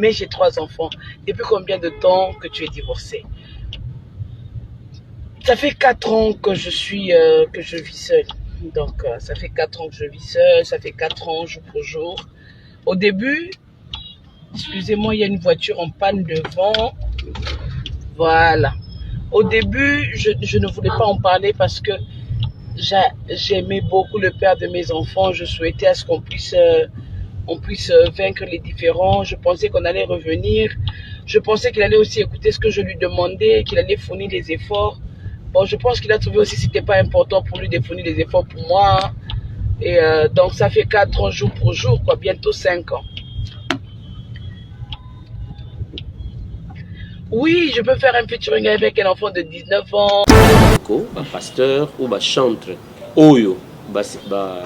Mais j'ai trois enfants. Depuis combien de temps que tu es divorcée? Ça fait 4 ans que je suis, que je vis seule. Donc, ça fait 4 ans que je vis seule. Ça fait 4 ans jour pour jour. Au début, excusez-moi, il y a une voiture en panne devant. Voilà. Au début, je ne voulais pas en parler parce que j'aimais beaucoup le père de mes enfants. Je souhaitais à ce qu'on puisse, on puisse vaincre les différends. Je pensais qu'on allait revenir. Je pensais qu'il allait aussi écouter ce que je lui demandais, qu'il allait fournir des efforts. Bon, je pense qu'il a trouvé aussi que c'était pas important pour lui de fournir des efforts pour moi. Et donc, ça fait 4 ans jour pour jour, quoi, bientôt 5 ans. Oui, je peux faire un featuring avec un enfant de 19 ans. Ko bapasteur ou bachantre oyo base ba,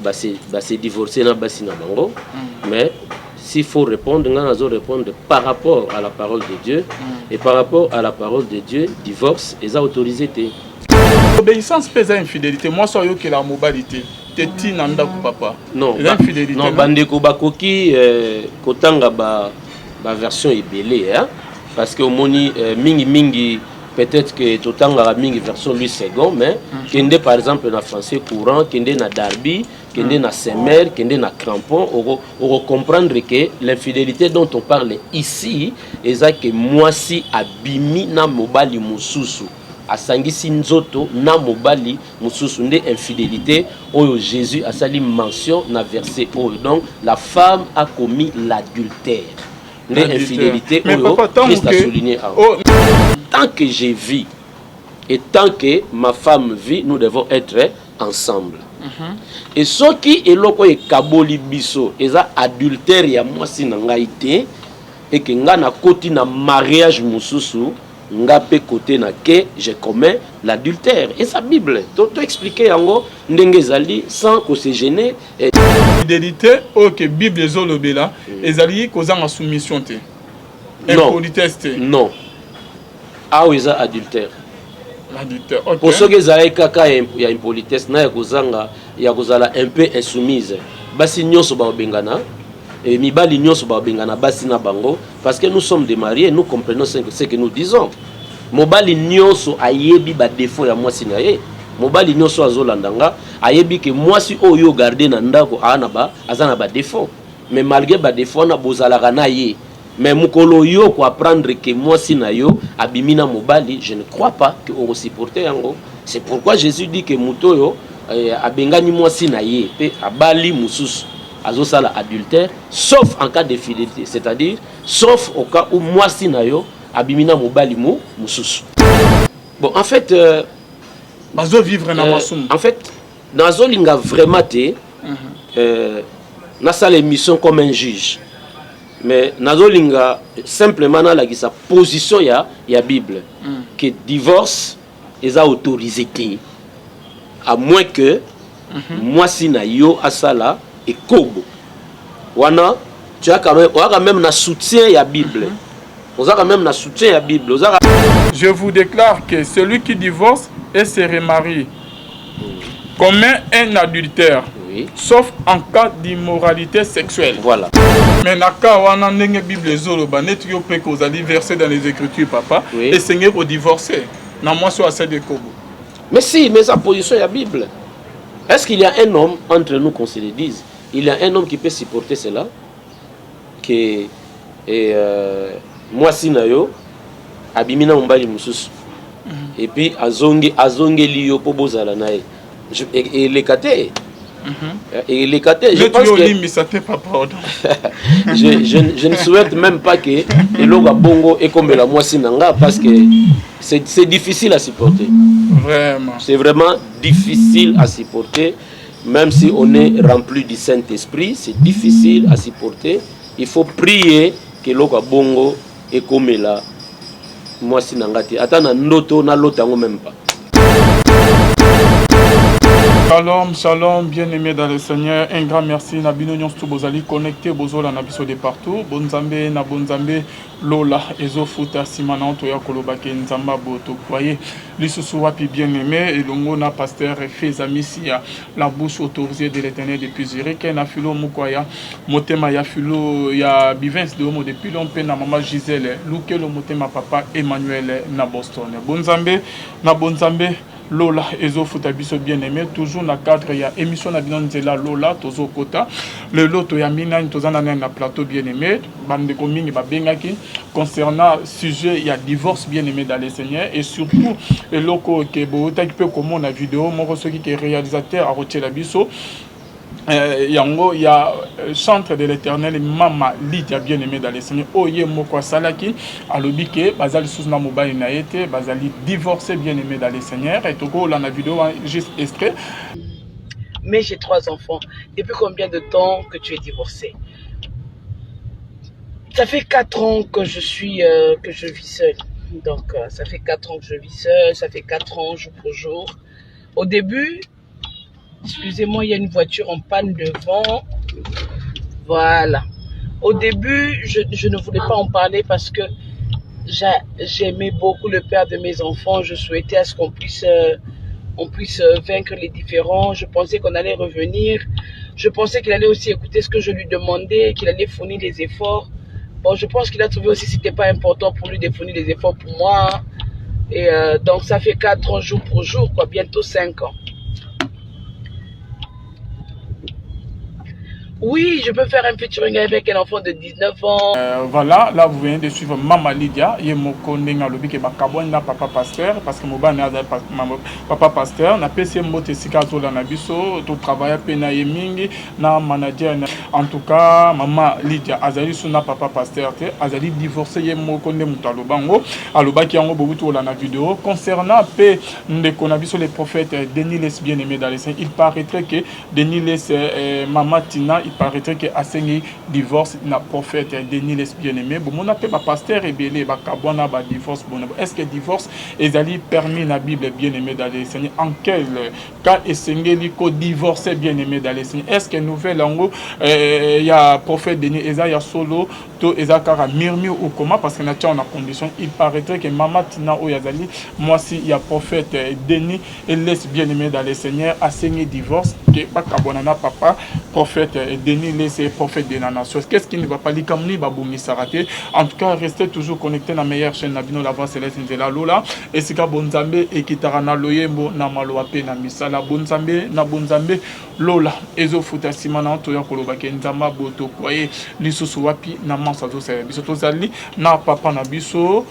ba, ba, se divorcer na basi na bango. Mais s'il faut répondre, nga nazo répondre par rapport à la parole de Dieu. Et par rapport à la parole de Dieu, divorce eza autorisé te. Obéissance mpe eza infidélité. Mwasi ayokelaka mobali te te ntina ndako, papa. Non. Eza infidélité. Non, bandeko bakoki kotanga baversion ebele, hein? Parce que omoni mingi mingi, peut-être que totangaka mingi version Louis Segond, mais kende par exemple na français courant, kende na Darby, kende na Semeur, kende na Crampon, okocomprendre que l'infidélité dont on parle ici eza ke mwasi abimi na mobali mosusu, asangisi nzoto na mobali mosusu, nde infidélité oyo Jésus asali mention na verset oyo. Donc la femme a commis l'adultère, nde infidélité oyo Christ a souligné awa. Oh. Tant que je vis et tant que ma femme vit, nous devons être ensemble. Et soki eloko oyo ekaboli biso eza adultère ya mwasi na ngai te, eke ngai nakoti na mariage mosusu, nga mpe kote na ke je commets l'adultère. Eza Bible, to expliquer yango ndenge ezali sans kose gêner. Fidélité oyo ke Bible ezolobela ezali kozanga soumission te, impolitesse te? Non, awa eza adultère. Adultère, ok. Po soki ezalaki kaka ya impolitesse na ya kozanga ya kozala un peu insoumise, basi nyonso baobengana e mibali nyonso babengana basi na bango, parce que nous sommes des mariés, nous comprenons ce que nous disons. Mobali nyonso ayebi badéfaut ya mwasi na ye. Mobali nyonso azolanda nga ayebi ke mwasi oyo ogarde na ndako aza na badéfaut, mais malgré badéfaut wana bozalaka na ye. Mais mokolo yo koapprendre ke mwasi na yo abimi na mobali, je ne crois pas ke okosupporte yango. C'est pourquoi Jésus dit ke moto oyo abengani mwasi na ye mpe abali mosusu azosala adultère, sauf en cas de fidélité, c'est-à-dire sauf au cas où mwasi na yo abimi na mobali mosusu. Bon, en fait bazovivre na masumu. En fait, nazolinga vraiment te nasala émission comme un juge, mais nazolinga simplement nalakisa position ya Bible que divorce eza autorisé te, à moins que mwasi na yo asala ekobo. Wana tu as quand même, oza quand même na soutien ya Bible, oza quand même na soutien ya Bible, oza Je vous déclare que celui qui divorce et se remarie commet un adultère, sauf en cas d'immoralité sexuelle. Voilà. Mais na cas wana, ndenge Bible ezoloba, neti yo mpe kozali verset dans les Écritures, papa, esengeli kodivorce na mwasi oyo asali ekobo. Mais si, mais sa position ya Bible, est-ce qu'il y a un homme entre nous, qu'on se le dise, il y a un homme qui peut supporter cela, que mwasi na yo abimi na mobali mosusu et puis azongi, azongeli yo mpo bozala na ye? Eleka te, eleka te. Je pense que olimbisa te, papa. Je ne souhaite même pas que eloko ya bongo ekombela mwasi na nga, parce que c'est difficile à supporter. Vraiment. C'est vraiment difficile à supporter. Même si on est rempli du Saint-Esprit, c'est difficile à supporter. Il faut prier que eloko ya bongo ekomela mwasi na nga te, ata na ndoto nalota yango même pas. Shalom, shalom, bien-aimés dans le Seigneur. Un grand merci na bino nyonso bozali connecté, bozola na biso de partout. Bonzambe na bonzambe lola ezofuta nsima na toya koloba ke Nzambe boto croyez lisusu wapi, bien-aimé elongo na pasteur Feza Misia, la bouche autorisée de l'Éternel depuis Zurich, na filo Mukwaya motema ya filo ya Bivens de Homo depuis mpe na mama Gisèle Lukelo motema, papa Emmanuel na Boston. Bonzambe na bonzambe lola ezofuta biso, bien aimé, toujours na cadre ya émission na bino Nzela Lola. Tozokota lelo, toyambi nani, toza na nani na plateau? Bien aimé, bandeko mingi babengaki concernant sujet ya divorce, bien aimé dans le Seigneur, et surtout eloko ke boutaki mpe komona video moko, soki ke réalisateur akotiela biso yango ya chantre de l'Éternel mama Lydia, bien aimé dans le Seigneur, oyo ye moko asalaki, alobi ke baza lisusu na mobali na ye te, bazali divorcé, bien aimé dans le Seigneur, et tokolanda video juste extrait. Mais j'ai trois enfants. Depuis combien de temps que tu es divorcé? Ça fait 4 ans que je vis seule. Donc ça fait 4 ans que je vis seule, ça fait 4 ans jour pour jour. Au début, excusez-moi, il y a une voiture en panne devant. Voilà. Au début, je ne voulais pas en parler parce que j'aimais beaucoup le père de mes enfants. Je souhaitais à ce qu'on puisse vaincre les différends. Je pensais qu'on allait revenir. Je pensais qu'il allait aussi écouter ce que je lui demandais, qu'il allait fournir des efforts. Bon, je pense qu'il a trouvé aussi que c'était pas important pour lui de fournir des efforts pour moi. Et donc, ça fait 4 ans jour pour jour, quoi, bientôt 5 ans. Oui, je peux faire un featuring avec un enfant de 19 ans. Voilà, là vous venez de suivre Mama Lydia, ye moko ndenge alobi ke bakabwani na papa pasteur parce que mobali azali papa pasteur. Napesi ye mbote esika azolanda biso, totravaille mpe na ye mingi na manager. En tout cas, mama Lydia azali so na papa pasteur te, azali divorcé, ye moko nde moto aloba yango, alobaki yango, bobuti kolanda video. Concernant mpe ndeko na biso le prophète Denis Lessie, bien aimé dans le Seigneur, il paraîtrait que Denis Lessie, mama Tina, il paraîtrait que asengi divorce na prophète Denis Lessie. Bien aimé, bomona mpe bapasteur ebele bakabwana, badivorce bona. Est ce que divorce ezali permis na Bible, bien aimé dans le Seigneur? En quel cas esengeli kodivorce, bien aimé dans le Seigneur? Est ce que nouvelle yango ya prophète Denis eza ya solo to eza kaka murmure ou comment? Parce que na tia na condition, il paraîtrait que mama Tina oyo azali mwasi ya prophète Denis Lessie, bien aimé dans le Seigneur, asengi divorce ke bakabwana na papa prophète Denis Lessie, prophète de la nation. Qu'est-ce qui ne va pas? Likambo nini babongisaka te? En tout cas, restez toujours connecté na meilleure chaîne na bino, La Voix Céleste, Nzela Lola, esika bonzambe ekitaka na loyembo, na maloba mpe na misala. Bonzambe na bonzambe lola ezofuta nsima na toya koloba ke Nzambe aboto ye lisusu wapi na manso azosalela biso. Tozali na papa na biso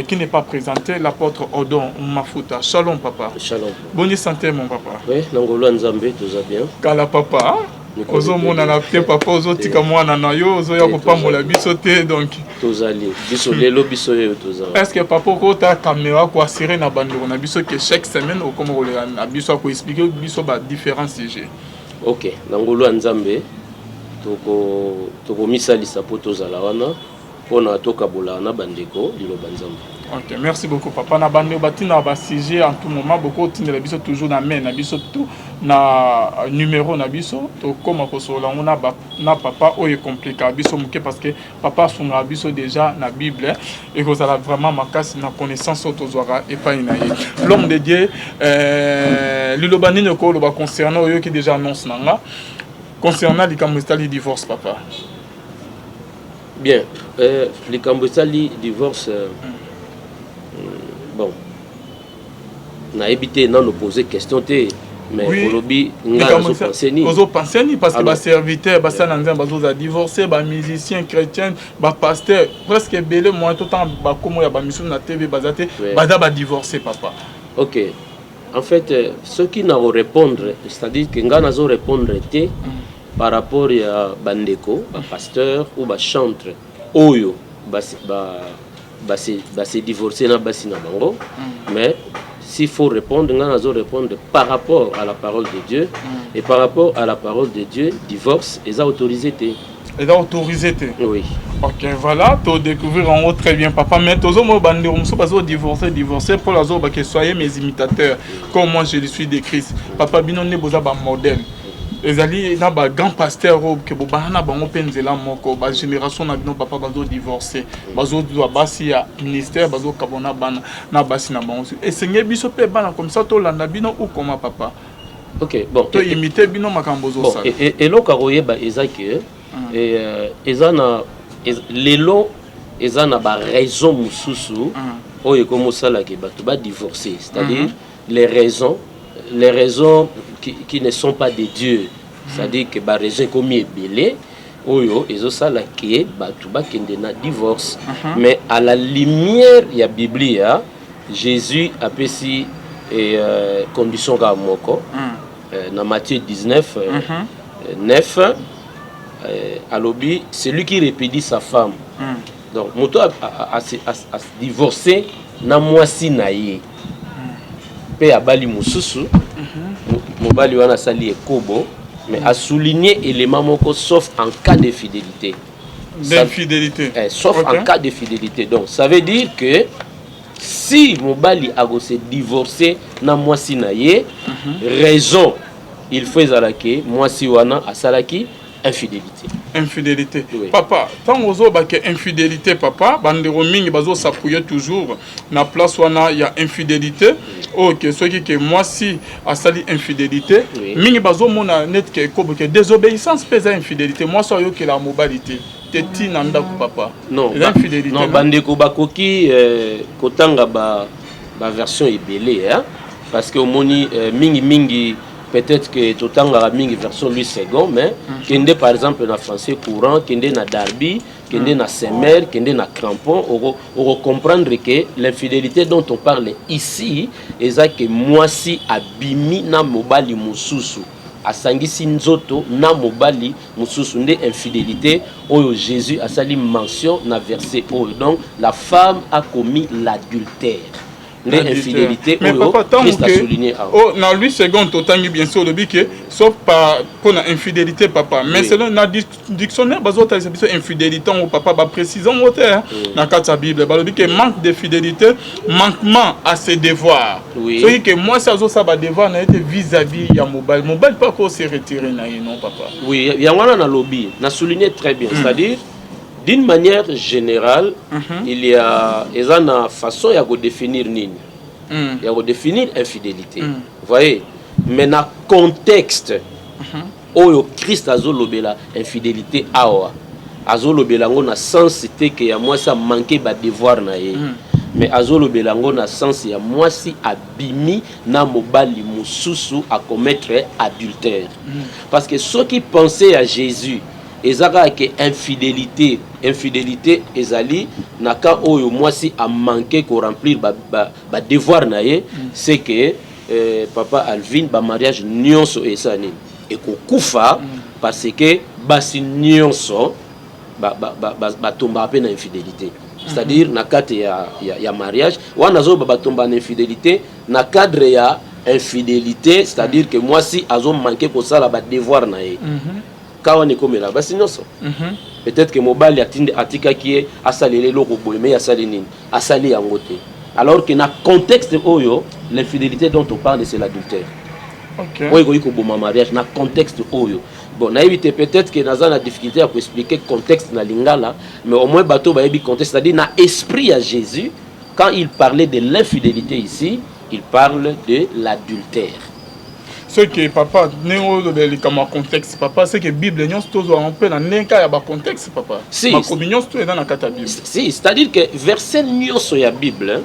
qui n'est pas présenté, l'apôtre Odon Mafuta. Shalom, papa. Shalom. Bonne santé, mon papa? Oui, na ngolu ya Nzambe, toza bien. Kala, papa. Ozomonana te, papa, ozotika mwana na yo, ozoya kopambola biso te, donc. Tozali biso lelo, biso oyo toza. Est ce que papa okota caméra koassurer na bandeko na biso ke chaque semaine okoma koleka na biso, akoexpliquer biso badifférents sujets? Ok, na ngolu ya Nzambe tokomisalisa mpo tozala wana mpona tokabola na bandeko liloba Nzambe. Ok, merci beaucoup, papa. Na bandeko batinaka basujet en tout moment, bokotindela biso toujours na mail na biso to na numéro na biso, tokóma kosolola yango na papa. Oyo ecompliquaka biso moke parce que papa asungaka biso déjà na Bible, ekozala vraiment makasi na connaissance oyo tozwaka epai na ye, l'homme de Dieu. Liloba nini okoloba concernant, oyoki déjà annonce na nga concernant likambo etali divorce, papa? Bien, likambo etali divorce, bon, nayebi te, nano pose question te, mais olobi nga nazopense nini? Ozopense nini? Parce que baserviteur, basala Nzambe bazozala divorce, bamusicien chrétien, bapasteur, presque ebele, moyen totanga bakomo ya bamisusu na TV baza te, baza badivorce, papa. Ok, en fait, soki nakorépondre, c'est-à-dire que nga nazorépondre te par rapport ya bandeko bapasteur ou bachantre oyo base divorce na basi na bango, mais s'il faut répondre, nga nazo répondre par rapport à la parole de Dieu, et par rapport à la parole de Dieu, divorce eza autorisé te. Eza autorisé te? Oui. Ok, voilà, todécouvrir yango très bien, papa. Mais tozomona bandeko mosusu bazodivorce divorce. Paul azobake: "Soyez mes imitateurs comme moi je le suis de Christ." Papa, bino nde boza bamodèle. Ezali na bagrand pasteur oyo ke bobanda na bango mpe nzela moko, bagénération na bino, papa, bazodivorce, bazozwa basi ya ministère, bazokabona bana na basi na bango. Esenge biso mpe bana comme ça tolanda bino ou comment, papa? Ok, bon. Toimite bino makambo ozosala. Eloko ya koyeba eza ke eza na lelo eza na baraison mosusu oyo ekomosalaka bato badivorce, c'est-à-dire les raisons qui ne sont pas de Dieu, c'est-à-dire que baraison ekomi ebele oyo ezosala ke bato bakende na divorce. Mais à la lumière ya Biblia, Jésus apesi condition kaka moko. Na Matthieu 19 9, alobi: "Celui qui répudie sa femme." Donc moto adivorce na mwasi na ye mpe abali mosusu, mobali wana asali ekobo. Mais asouligné élément moko: sauf en cas de fidélité. D'infidélité. Sauf en cas de fidélité. Donc ça veut dire que si mobali akose divorcer na mwasi na ye, raison il faut ezala ke mwasi wana asalaki infidélité. Infidélité. Oui. Papa, ntango ozobake infidélité, papa, bandeko mingi bazos'appuyer toujours na place wana ya infidélité oyo ke soki ke mwasi asali infidélité, mingi bazomona neti ke ekobo, ke désobéissance mpe eza infidélité. Mwasi ayokelaka mobali te te ntina ndako, papa. Non. Eza infidélité? Non, bandeko bakoki kotanga baversion ebele, hein? Parce que omoni mingi mingi, peut-être que totangaka mingi version Louis Segond, mais kende par exemple na français courant, kende na Darby, kende na Semeur, kende na Crampon, okocomprendre que l'infidélité dont on parle ici eza ke mwasi abimi na mobali mosusu, asangisi nzoto na mobali mosusu, nde infidélité oyo Jésus asali mention na verset oyo. Donc la femme a commis l'adultère, nde infidélité oyo Christ a souligné awa. Oh, na Louis Segond totangi bien sûr, olobi ke sauf par mpona infidélité, papa, mais selon na dictionnaire bazotalisa biso infidélité yango, papa, baprécise yango te na kati ya Bible. Balobi ke manque de fidélité, manquement à ses devoirs. Soki ke mwasi azosala badevoir na ye te vis-à-vis ya mobali, mobali mpe akose retire na ye, non, papa? Oui, yango wana nalobi, na souligné très bien, c'est-à-dire d'une manière générale, il y a eza na façon ya kodéfinir nini, ya kodéfinir infidélité. Voyez, mais na contexte oyo Christ azolobela infidélité awa, azolobela yango na sens te ke ya mwasi amanke badevoir na ye, mais azolobela yango na sens ya mwasi abimi na mobali mosusu, acommettre adultère. Parce que soki pensée ya Jésus eza kaka ke infidélité ezali na cas oyo mwasi amanke koremplir badevoir ba na ye, c'est que papa Alvin, bamariage nyonso esala nini? Ekokufa, parce que basi nyonso batombaka mpe na infidélité, c'est-à-dire na kati ya mariage wana azoba batomba na infidélité, na cadre ya infidélité, c'est-à-dire que mwasi azomanke kosala badevoir na ye. Ka wana ekomela basi nyonso. Peut-être que mobali atindi, atikaki ye asalela eloko boye, mais asali nini? Asali yango te. Alors que na contexte oyo, l'infidélité dont on parle, c'est l'adultère oyo ekoki koboma mariage na contexte oyo. Bon, nayebi te, peut-être que naza na difficulté ya koexpliquer contexte na lingala, mais au moins bato bayebi contexte, c'est-à-dire na esprit ya Jésus, quand il parlait de l'infidélité ici, il parle de l'adultère. Soki papa, ndenge olobela likambo ya contexte, papa, c'est que Bible nyonso tozwaka mpe na ndenge kaka ya bacontexte, papa? Si. Makomi nyonso to eza na kati ya Bible? Si, c'est-à-dire que verset nyonso ya Bible,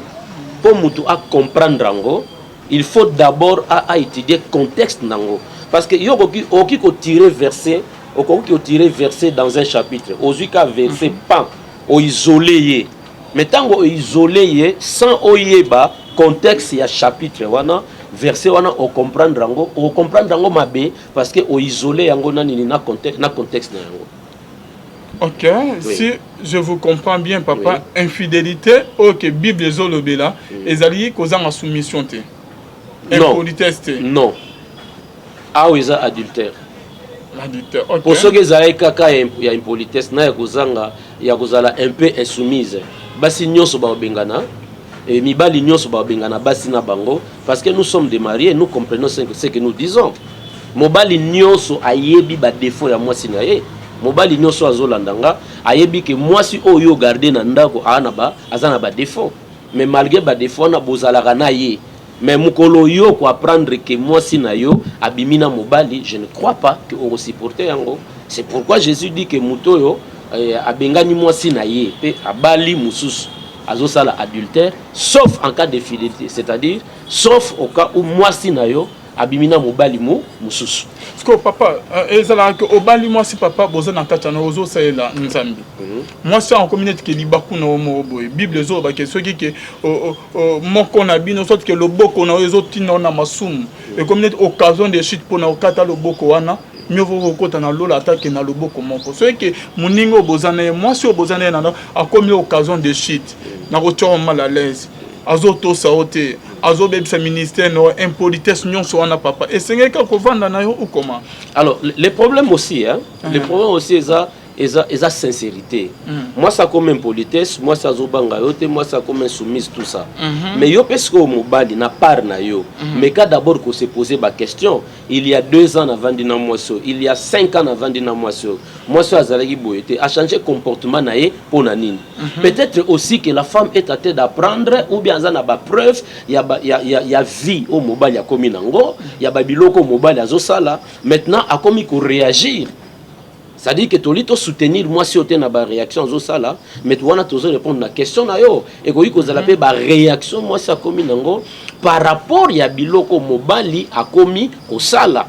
mpo motu acomprendre yango, il faut d'abord a étudier contexte nango, parce que yo okoki kotirer verset, okoki kotirer verset dans un chapitre, ozwi ka verset pan, oisole ye, mais ntango oisole ye sans oyeba contexte ya chapitre wana, verset wana, ocomprendre yango, ocomprendre yango mabe, parce que oisole yango na nini? Na contexte na yango. Ok, Oui. si je vous comprends bien, papa, infidélité oyo ke Bible ezolobela ezali kozanga soumission te, Non. impolitesse te? Non, awa eza adultère. L'adultère, ok. Po soki ezalaki kaka ya impolitesse na ya kozanga ya kozala un peu insoumise, basi nyonso bakobengana, mibali nyonso bakobengana basi na bango, parce que nous sommes des mariés, nous comprenons ce que nous disons. Mobali nyonso ayebi badéfaut ya mwasi na ye. Mobali nyonso azolanda nga ayebi ke mwasi oyo garde na ndako aza na badéfaut, mais malgré badéfaut wana, bozalaka na ye. Mais mokolo yo koapprendre ke mwasi na yo abimi na mobali, je ne crois pas ke okosupporte yango. C'est pourquoi Jésus dit ke moto oyo abengani mwasi na ye mpe abali mosusu azosala adultère, sauf en cas de fidélité, c'est-à-dire sauf au cas où mwasi na yo abimi na mobali mosusu. Parce que papa, ezalaka ke obali mwasi, papa, boza na kati yana, ozosalela Nzambe. Mwasi yango akomi neti ke libaku na yo moko boye. Bible ezolobake soki ke moko na bino, soki ke loboko na yo ezotinda yo na masumu, ekomi neti occasion de chute mpona okata loboko wana, mieux vaut kokota na lola ata ke na loboko moko. Soki ke moninga oyo boza na ye, mwasi oyo boza na ye na, akomi occasion de chute na kotia yo mal à l'aise, azotosa yo te, azobebisa ministère na yo, impolitesse nyonso wana, papa, esengeli kaka kovanda na yo ou comment? Alors le problème aussi, hein, le problème aussi eza sincérité. Mwasi akomi impolitesse, mwasi azobanga yo te, mwasi akomi insoumise, tout ça. Mais yo mpe sikoyo mobali, na part na yo, mais ka d'abord kose poser baquestion. Il y a 2 ans navandi na mwasi oyo, il y a 5 ans navandi na mwasi oyo, mwasi oyo azalaki boye te, achange comportement na ye mpo na nini? Peut-être aussi que la femme est en train d'apprendre ou bien aza na bapreuve ya vie oyo mobali akomi nango, ya babiloko oyo mobali azosala. Maintenant akomi koréagir, c'est-à-dire que toli tosoutenir mwasi oyo te na baréaction azosala. Mais wana tozo répondre na question na yo. Ekoki kozala mpe baréaction mwasi akomi nango par rapport ya biloko mobali akomi kosala.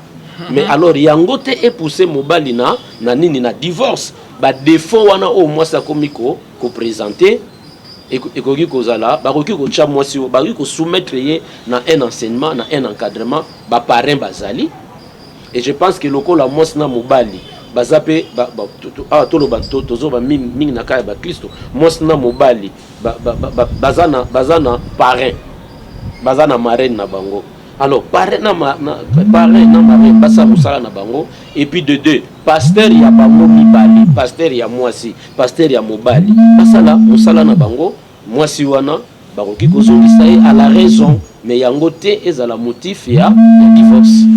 Mais alors yango te epousse mobali na nini, na divorce. Badéfaut wana oyo mwasi akomi koprésente, ekoki kozala bakoki kotya mwasi oyo, bakoki kosoumettre ye na un enseignement, na un encadrement. Baparrain bazali et je pense que lokola mwasi na mobali baza mpe awa, toloba, tozoba mingi na kaka ya bakristo, mwasi na mobali baza na parrain, baza na marraine na bango. Alors parrain na marraine basala mosala na bango. Et puis de deux, pasteur ya bango mibale, pasteur ya mwasi, pasteur ya mobali, basala mosala na bango. Mwasi wana bakoki kozongisa ye à la raison, mais yango te ezala motif ya divorce.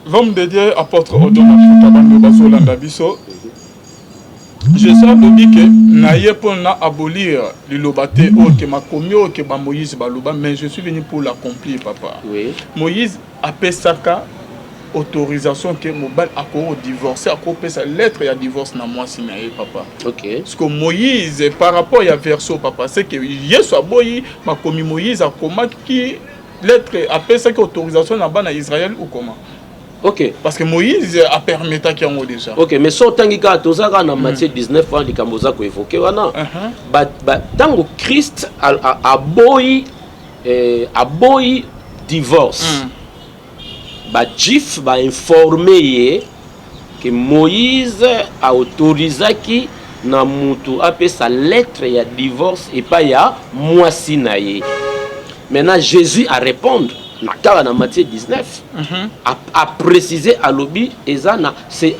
L'homme de Dieu, apôtre Odon Mafuta, bando bazolanda biso, Jésus alobi ke na ye mpona abolir liloba te oyo ke makomi oyo ke bamoïse baloba, mais je suis venu pour l'accomplir, papa. Moïse apesaka autorisation ke mobali akoki kodivorce, akopesa lettre ya divorce na mwasi na ye, papa. Parce que Moïse, par rapport ya verso, papa, c'est que Yesu aboyi makomi Moïse akomaki, lettre apesaki autorisation na bana Israël ou comment? Parce que Moïse apermettaki yango déjà. Ok, mais so otangi kaka, toza kaka na Matthieu 19 wana, likambo oza koévoquer wana, ntango Christ aboyi divorce, bajuif bainforme ye ke Moïse autorisaki na mutu apesa lettre ya divorce epai ya mwasi na ye. Maintenant Jésus a répondre na kaka na Matthieu 19, a précisé, alobi eza na c'est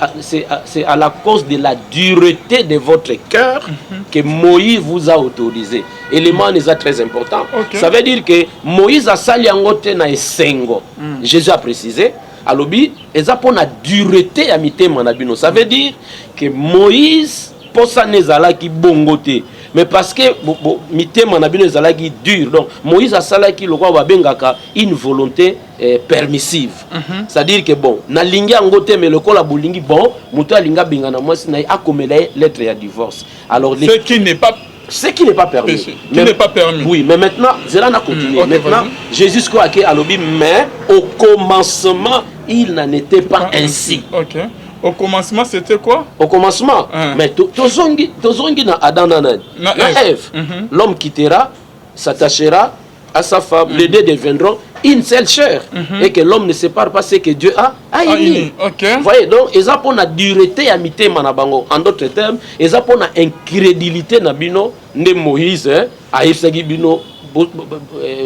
à la cause de la dureté de votre cœur que Moïse vous a autorisé. Élément wana eza très important. Ça veut dire que Moïse asali yango te na esengo. Jésus a précisé, alobi eza mpo na dureté ya mitema na bino. Ça veut dire que Moïse mposana ezalaki bongo te, mais parce que mitema na bino ezalaki dur. Donc Moïse asalaki lokola babengaka une volonté permissive, c'est-à-dire que bon, nalingi yango te, mais lokola bolingi, bon, moto alingi abenga na mwasi na ye, akomela ye lettre ya divorce. Alors Ce qui n'est pas ce qui n'est pas permis. Péché. Qui n'est pas permis. Oui, mais maintenant, Zela na continuer. Ok, Maintenant, vas-y. Jésus sikoyo ake alobi, mais au commencement, il n'en était pas ainsi. Ok, au commencement, c'était quoi? Au commencement, mais tozongi na Adam na nani? Na Na Ève. Ève. L'homme quittera, s'attachera à sa femme, les deux deviendront une seule chair. Et que l'homme ne sépare pas ce que Dieu a Ah, uni. uni. Ok. Voyez, donc, eza mpona dureté ya mitema na bango. En d'autres termes, eza mpona incrédulité na bino nde Moïse, hein, ayebisaki bino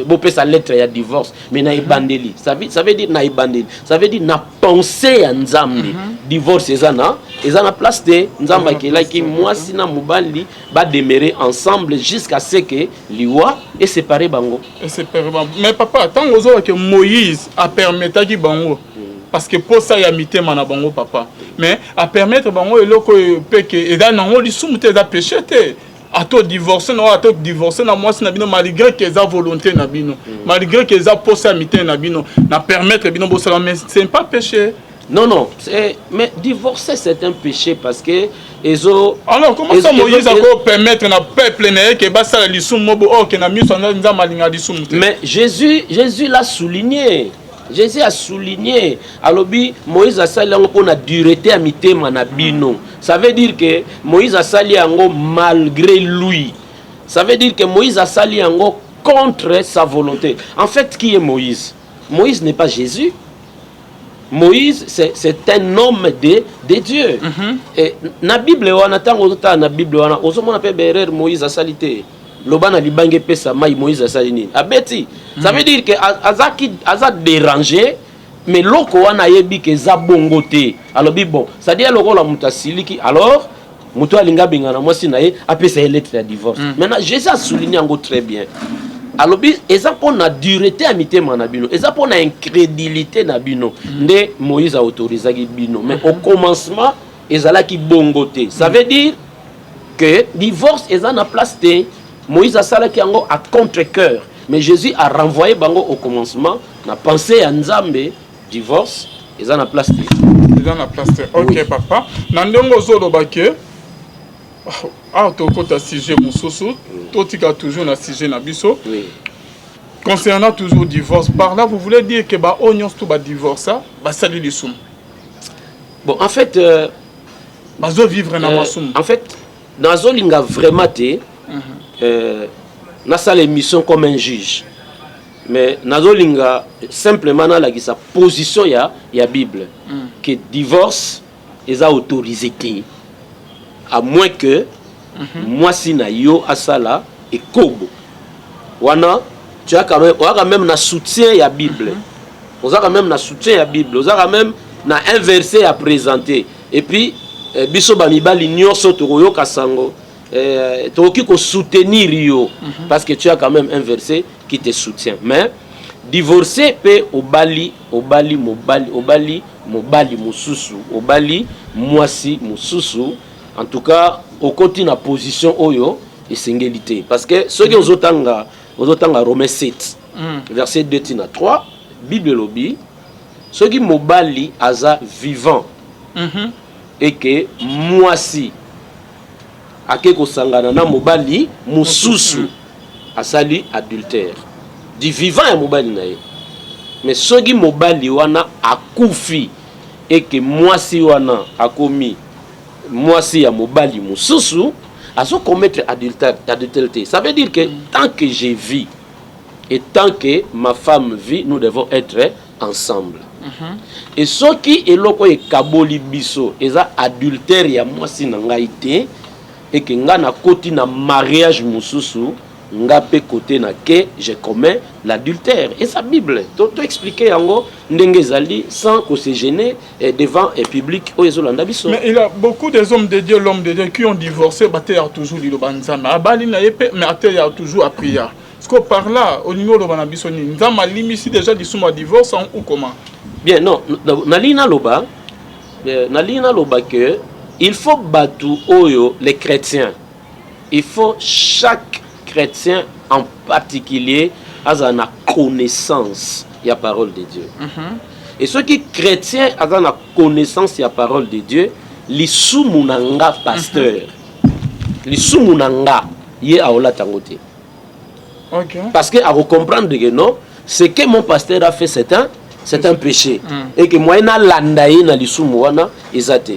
bopesa lettre ya divorce. Mais na ebandeli, ça veut dire na ebandeli, ça veut dire na pensée ya Nzambe. Divorce eza na place te. Nzambe akelaki mwasi na mobali bademeurer ensemble jusqu'à ce que liwa esépare bango. Esépare bango. Mais papa, ntango ozolake Moïse apermettaki bango parce que posa ya mitema na bango, papa, mais apermettre bango eloko oyo mpe ke eza nango lisumu te, eza péché te. Ato divorce na oyo, ato divorce na mwasi na bino, malgré ke eza volonté na bino, malgré ke eza posa ya mitema na bino, na permettre bino bosala, mais c'est pas péché. Non, mais divorcer, c'est un péché parce que ezo Alors comment ça, Moïse akopermettre na peuple na ye ke basala lisumu mobo oyo ke na miso ya Nzambe alinga lisumu te? Mais Jésus l'a souligné. Jésus a souligné. Alobi, Moïse asali yango mpona dureté ya mitema na bino. Ça veut dire que Moïse asali yango malgré lui. Ça veut dire que Moïse asali yango contre sa volonté. En fait, qui est Moïse? Moïse n'est pas Jésus. Moïse, c'est un homme de Dieu. Et na Bible wana, ntango ozotala na Bible wana, ozomona mpe baerreur Moïse asali te. Loba na libanga epesa mai, Moïse asali nini? Abeti. Ça veut dire que azaki aza dérangé, mais loko wana ayebi ke eza bongo te. Alobi bon, c'est-à-dire lokola moto asiliki, alors moto alingi abengana mwasi na ye, apesa ye lettre ya divorce. Maintenant, Jésus a souligné yango très bien. Alobi eza mpona dureté ya mitema na bino, eza mpona incrédulité na bino nde Moïse autorisaki bino, mais au commencement ezalaki bongo te. Ça veut dire que divorce eza na place te. Moïse asalaki yango à contre-cœur, mais Jésus a renvoyé bango au commencement. Na pensée ya Nzambe, divorce eza na place te. Eza na place te, ok. Oui. Papa, na ndenge ozoloba ke awa tokota sujet mosusu, totika toujours na sujet na biso. Oui. Concernant toujours divorce, par là vous voulez dire que baoyo nyonso to badivorça basali lisumu? Bon, en fait bazovivre na masumu. En fait, nazolinga vraiment te nasala émission comme un juge, mais nazolinga simplement nalakisa position ya Bible que divorce eza autorisé te, à moins que mwasi na yo asala ekobo. Wana tu as quand même, oza quand même na soutien ya Bible, oza quand même na soutien ya Bible, oza quand même na un verset à présenter. Et puis biso bamibali nyonso tokoyoka sango, tokoki kosoutenir yo parce que tu as quand même un verset qui te soutient. Mais divorcer mpe obali mobali, obali mobali mosusu, obali mwasi mosusu, en tout cas okoti na position oyo esengeli te, parce que soki ozotanga Romain 7 verset 2 tina 3, Bible elobi soki mobali aza vivant eke mwasi ake kosangana na mobali mosusu, asali adultère du vivant ya mobali na ye. Mais soki mobali wana akufi eke mwasi wana akomi mwasi ya mobali mosusu, azokommettre adultère, adultère te. Ça veut dire que tant que je vis et tant que ma femme vit, nous devons être ensemble. Et soki eloko oyo ekaboli biso eza adultère ya mwasi na ngai te, eke nga nakoti na mariage mosusu, nga mpe kote na ke je commets l'adultère. Eza Bible, to expliquer yango ndenge ezali sans ko se gêner devant un public oyo ezolanda biso. Mais il y a beaucoup des hommes de Dieu, l'homme de Dieu qui ont divorcé, bateya toujours liloba Nzambe. Abali na ye mpe, mais ateya toujours à prière. Parce que par là, olingi oloba na biso nini? Nzambe alimisi déjà lisumu ya divorce ou comment? Bien, non, nalingi naloba que il faut bato oyo, les chrétiens, il faut chaque chrétien en particulier aza na connaissance ya parole de Dieu. Et soki chrétien aza na connaissance ya parole de Dieu, lisumu na nga pasteur, lisumu na nga, ye aolata yango te. Parce que à comprendre que non, ce que mon pasteur a fait, c'est un péché et que moyen nalanda ye na lisumu wana eza te.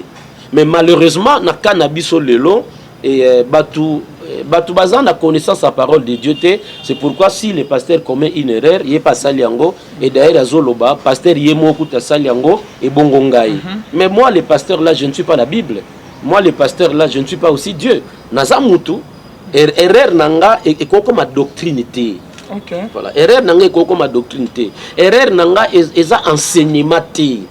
Mais malheureusement, na cas na biso lelo et bato baza na connaissance ya parole de Dieu te. C'est pourquoi si le pasteur commet une erreur, ye mpe asali yango, et d'ailleurs azoloba pasteur ye moko kuta asali yango, ebongo ngai. Mais moi le pasteur là, je ne suis pas la Bible. Moi le pasteur là, je ne suis pas aussi Dieu. Naza mutu. Erreur na nga ekokoma doctrine te. Voilà, erreur na nga ekokoma doctrine te, erreur na nga eza enseignement te.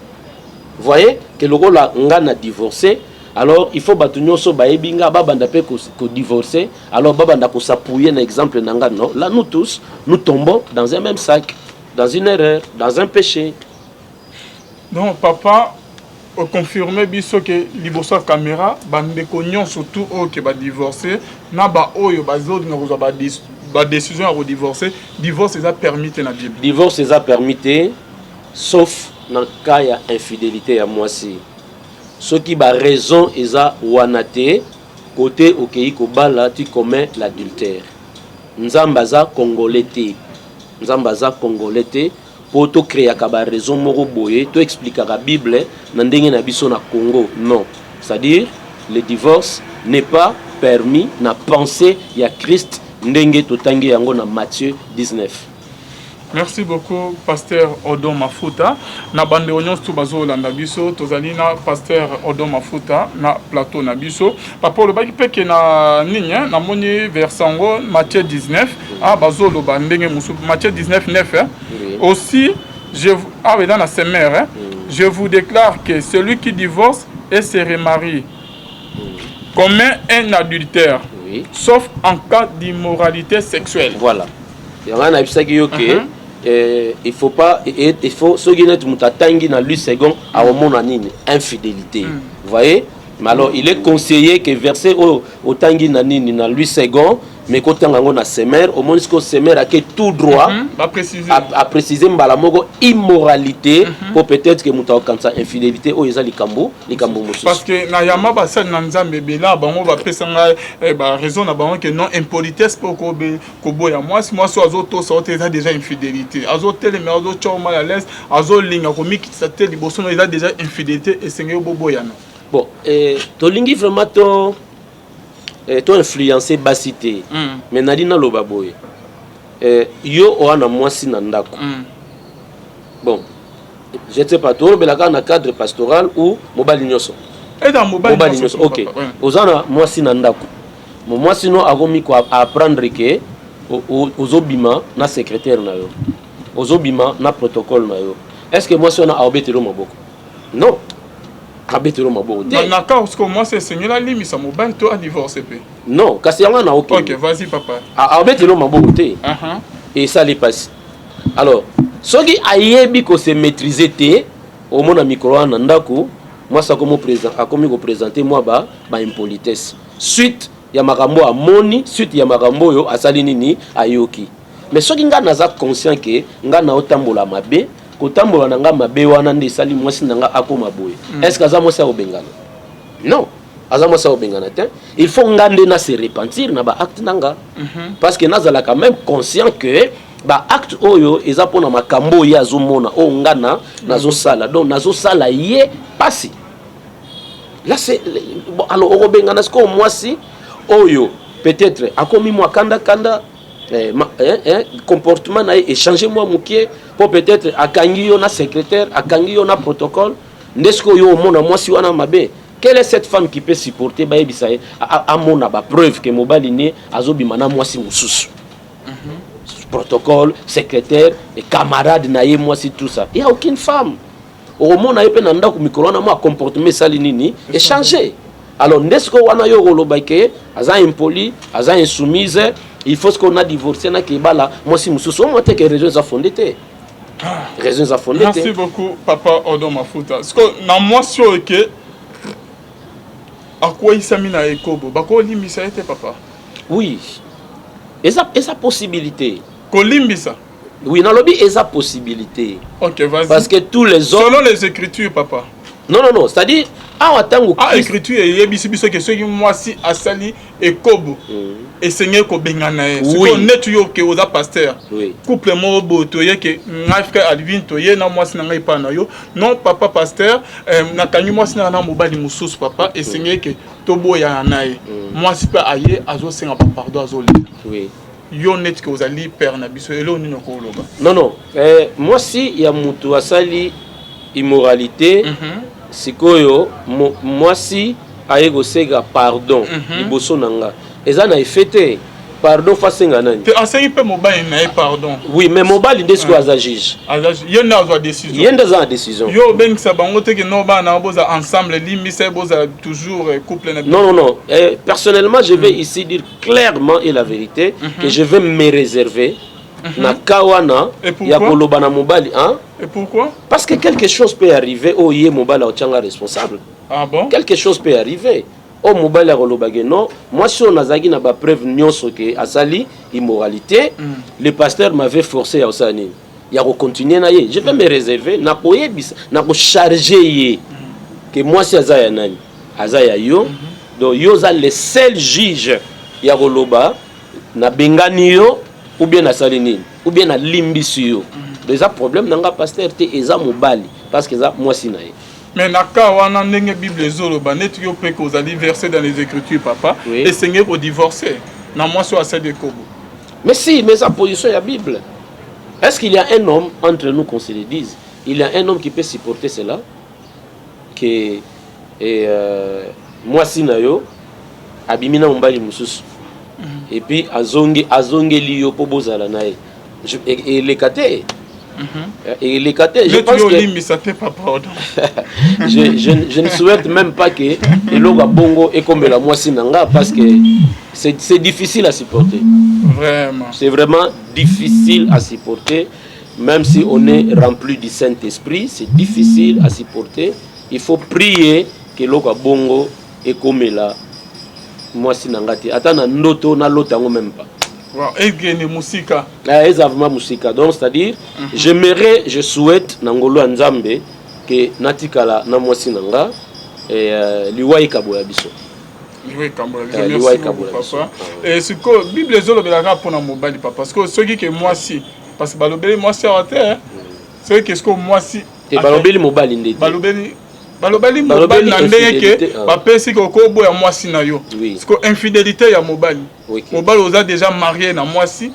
Voyez que Ke lokola nga na divorcé, alors il faut bato nyonso bayebi nga babanda mpe kodivorcer, alors babanda kos'appuyer na exemple na nga. Non, là nous tous, nous tombons dans un même sac, dans une erreur, dans un péché. Donc papa, oconfirme biso ke liboso ya caméra, bandeko nyonso tu oyo ke badivorce na baoyo bazolinga kozwa badécision ya kodivorce, divorce eza permis te na Bible? Divorce eza permis te, sauf na cas ya infidélité ya mwasi. Soki baraison eza wana te, kote okei kobala, tu commets l'adultère. Nzambe aza Congolais te, Nzambe aza Congolais te mpo tocréaka baraison moko boye, toexplikaka Bible na ndenge na biso na Congo. Non, c'est-à-dire le divorce n'est pas permis na pensée ya Christ, ndenge totangi yango na Matthieu 19. Merci beaucoup, pasteur Odon Mafuta. Na bandeko nyonso bazolanda biso, tozali na pasteur Odon Mafuta na plateau na biso. Papa, olobaki mpe ke na nini, namoni verset yango, Matthieu 19, ah, bazoloba ndenge mosusu, Matthieu 19 9, hein? Oui. Aussi je, ah, eza na Semeur, hein? Je vous déclare que celui qui divorce et se remarie commet un adultère, sauf en cas d'immoralité sexuelle. Voilà, yango nayebisaki yo ke il faut pas, il faut, soki neti moto atangi na Louis Segond, akomona nini? Infidélité. Vous voyez? Mais alors il est conseillé que verset oyo otangi na nini, na Louis Segond, mais kotanga yango na Semeur. Omoni sikoyo, Semeur ake tout droit. Baprécise. Aprécise mbala moko immoralité, po peut-être que moto akokanisa infidélité oyo eza likambo mosusu. Parce que na yamba basali na Nzambe ebele, bango bapesa ngai baraison na bango ke non, impolitesse mpo koboya mwasi. Mwasi oyo azotosa oyo te, eza déjà infidélité. Azotelema, azotya mal à l'aise, azolinga komikitisa te liboso no, eza déjà infidélité, esengeli boboyana. Bon, tolingi vraiment to influencer basi te, mais nali naloba boye, yo oa na mwasi na ndako. Bon, je ne sais pas, tolobela kaka na cadre pastoral ou mobali nyonso? Eza mobali. Mobali nyonso, ok. Oza na mwasi na ndako, mo mwasi no akomi koapprendre ke ozobima na secrétaire na yo, ozobima na protocole na yo. Est ce que mwasi wana aobetela yo maboko? Non, abetela yo maboko te. Na cas parce que mwasi esengeli alimisa mobali to adivorce mpe? Non, kasi yango wana, ok. Ok, vas-y papa. Aobetela yo maboko te. Esali mpasi. Alors soki ayebi kose maîtriser te, omona mikolo wana na ndako, mwasi akomi koprésente mwa ba impolitesse, suite ya makambo amoni, suite ya makambo oyo asali nini, ayoki. Mais soki ngai naza conscient ke ngai naotambola mabe, kotambola na ngai mabe wana nde esali mwasi na ngai akoma boye, est ce que aza mwasi akobengana? Non, aza mwasi akobengana te. Il faut nga nde na se repentir na baacte na nga, parce que nazalaka même conscient que baacte oyo eza mpona makambo oyo ye azomona, oyo nga na nazosala. Donc nazosala ye pasi. Là c'est bon. Alors okobengana sikoyo mwasi oyo peut-être akomi mwa kanda-kanda, comportement na ye échange mwa mokie, mpo peut-être akangi yo na secrétaire, akangi yo na protocole. Nde sikoyo yo omona mwasi wana mabe. Quelle est cette femme qui peut supporter bayebisa ye, amona bapreuve ke mobali ne azobima na mwasi mosusu, protocole, secrétaire et camarade na ye mwasi, tout ça? Il y a aucune femme. Okomona ye mpe na ndako mikolo wana mwa comportement esali nini? Échange. Alors nde sikoyo wana yo okoloba ke aza impoli, aza insoumise, il faut sikoyo na divorce, nakebala mwasi mosusu. Omona te ke raison eza fondé te, raison eza fondé te. Merci beaucoup, papa Odon Mafuta. Siko na mwasi oyo ke akweyisami na ekobo, bakolimbisa ye te, papa? Oui, eza possibilité. Kolimbisa? Oui, nalobi eza possibilité. Ok, vas-y. Parce que tous les hommes Selon les Écritures, papa. Non, non, non, c'est-à-dire awa ntango Ah, écriture eyebisi biso ke soki mwasi asali ekobo, esengeli kobengana ye. Sikoyo neti yo ke oza pasteur, couple moko boye, toye ke ngai frère Alvin, toye na mwasi na ngai epai na yo. Non, papa pasteur, nakangi mwasi na ngai na mobali mosusu, papa, esengeli ke toboyana na ye. Mwasi mpe aye, azosenga bapardon, azolela. Yo neti ke ozali père na biso, eloko nini okoloba? Non, non, mwasi ya mutu asali immoralité, sikoyo mwasi aye kosenga pardon liboso na nga, eza na effet te. Pardon faut asenga nani? Te, asengi mpe mobali na ye pardon. Oui, mais mobali nde sikoyo aza juge. Ye nde azwa décision. Ye nde aza na décision. Yo obengisa bango te ke no, bana boza ensemble, limbisa ye, bozala toujours couple na. Non, non, non. Personnellement, je vais ici dire clairement et la vérité que je vais me réserver na cas wana. Et pourquoi? Ya koloba na mobali, hein? Et pourquoi? Parce que quelque chose peut arriver oyo ye mobali aotianga responsable. Ah bon? Quelque chose peut arriver oyo mobali akoloba ke non, mwasi oyo nazalaki na bapreuve nyonso ke asali immoralité, le pasteur m'avait forcé ya kosala nini, ya kocontinue na ye. Je vais me réserver na koyebisa, na kocharge ye ke mwasi aza ya nani, aza ya yo. Donc yo oza le seul juge ya koloba nabengani yo ou bien nasali nini ou bien nalimbisi yo. Donc eza problème na nga pasteur te, eza mobali, parce que eza mwasi na ye. Mais na cas wana, ndenge Bible ezoloba, neti yo mpe kozali verset dans les Écritures, papa, esengeli kodivorce na mwasi oyo asali ekobo. Mais si, mais sa position, il y a Bible. Est-ce qu'il y a un homme entre nous, qu'on se le dise, il y a un homme qui peut supporter cela? Que et, mwasi na yo abimi na mobali mosusu et puis azongi, azongeli yo mpo bozala na ye. Eleka te, eleka te. Je neti pense yo que olimbisa te, papa Odon. Je ne souhaite même pas que eloko ya bongo ekombela mwasi na nga, parce que c'est difficile à supporter. Vraiment. C'est vraiment difficile à supporter. Même si on est rempli du Saint-Esprit, c'est difficile à supporter. Il faut prier que eloko ya bongo ekomela mwasi na nga te. Ata na ndoto nalota yango même pas. Wow, ekende mosika. Ah, eza vraiment mosika. Donc c'est-à-dire, j'aimerais, je souhaite na ngolo ya Nzambe ke natikala na mwasi na nga et liwa ekaboya biso. Liwa ekabola biso. Eh, merci liwa beaucoup, ekabola biso. papa. Sikoyo Bible ezolobelaka mpona mobali, papa. Sikoyo soki ke mwasi, parce que balobeli mwasi awa te, eh. Soki ke sikoyo mwasi Te, balobeli mobali nde te. Balobeli mobali Balobeli na ndenge ke infidélité, ah. bapesi ke okoboya mwasi na yo. Sikoyo infidélité ya mobali, mobali oza déjà marié na mwasi,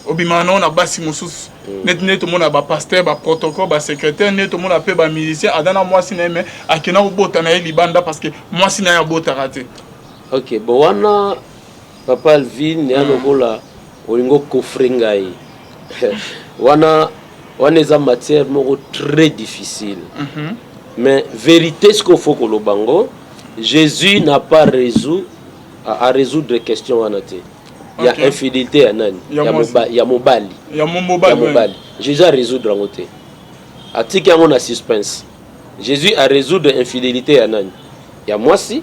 obimaka nango na basi mosusu, neti nde tomona bapasteur, baprotocole, basecrétaire, nde tomona mpe bamusicien aza na mwasi na ye, mais akenda kobota na ye libanda parce que mwasi na ye abotaka te. Ok, bon, wana papa Alvin, ya lokola olingi okofre ngai wana, wana eza matière moko très difficile. Mais vérité, ce qu'il faut koloba ngo, Jésus n'a pas résolu à résoudre question wana te ya infidélité ya nani. Ya ya mwasi. Ya mobali. Ya mobali. Ya mobali, Jésus a résoudre yango te, atiki yango na suspense. Jésus a résoudre infidélité ya nani? Ya mwasi.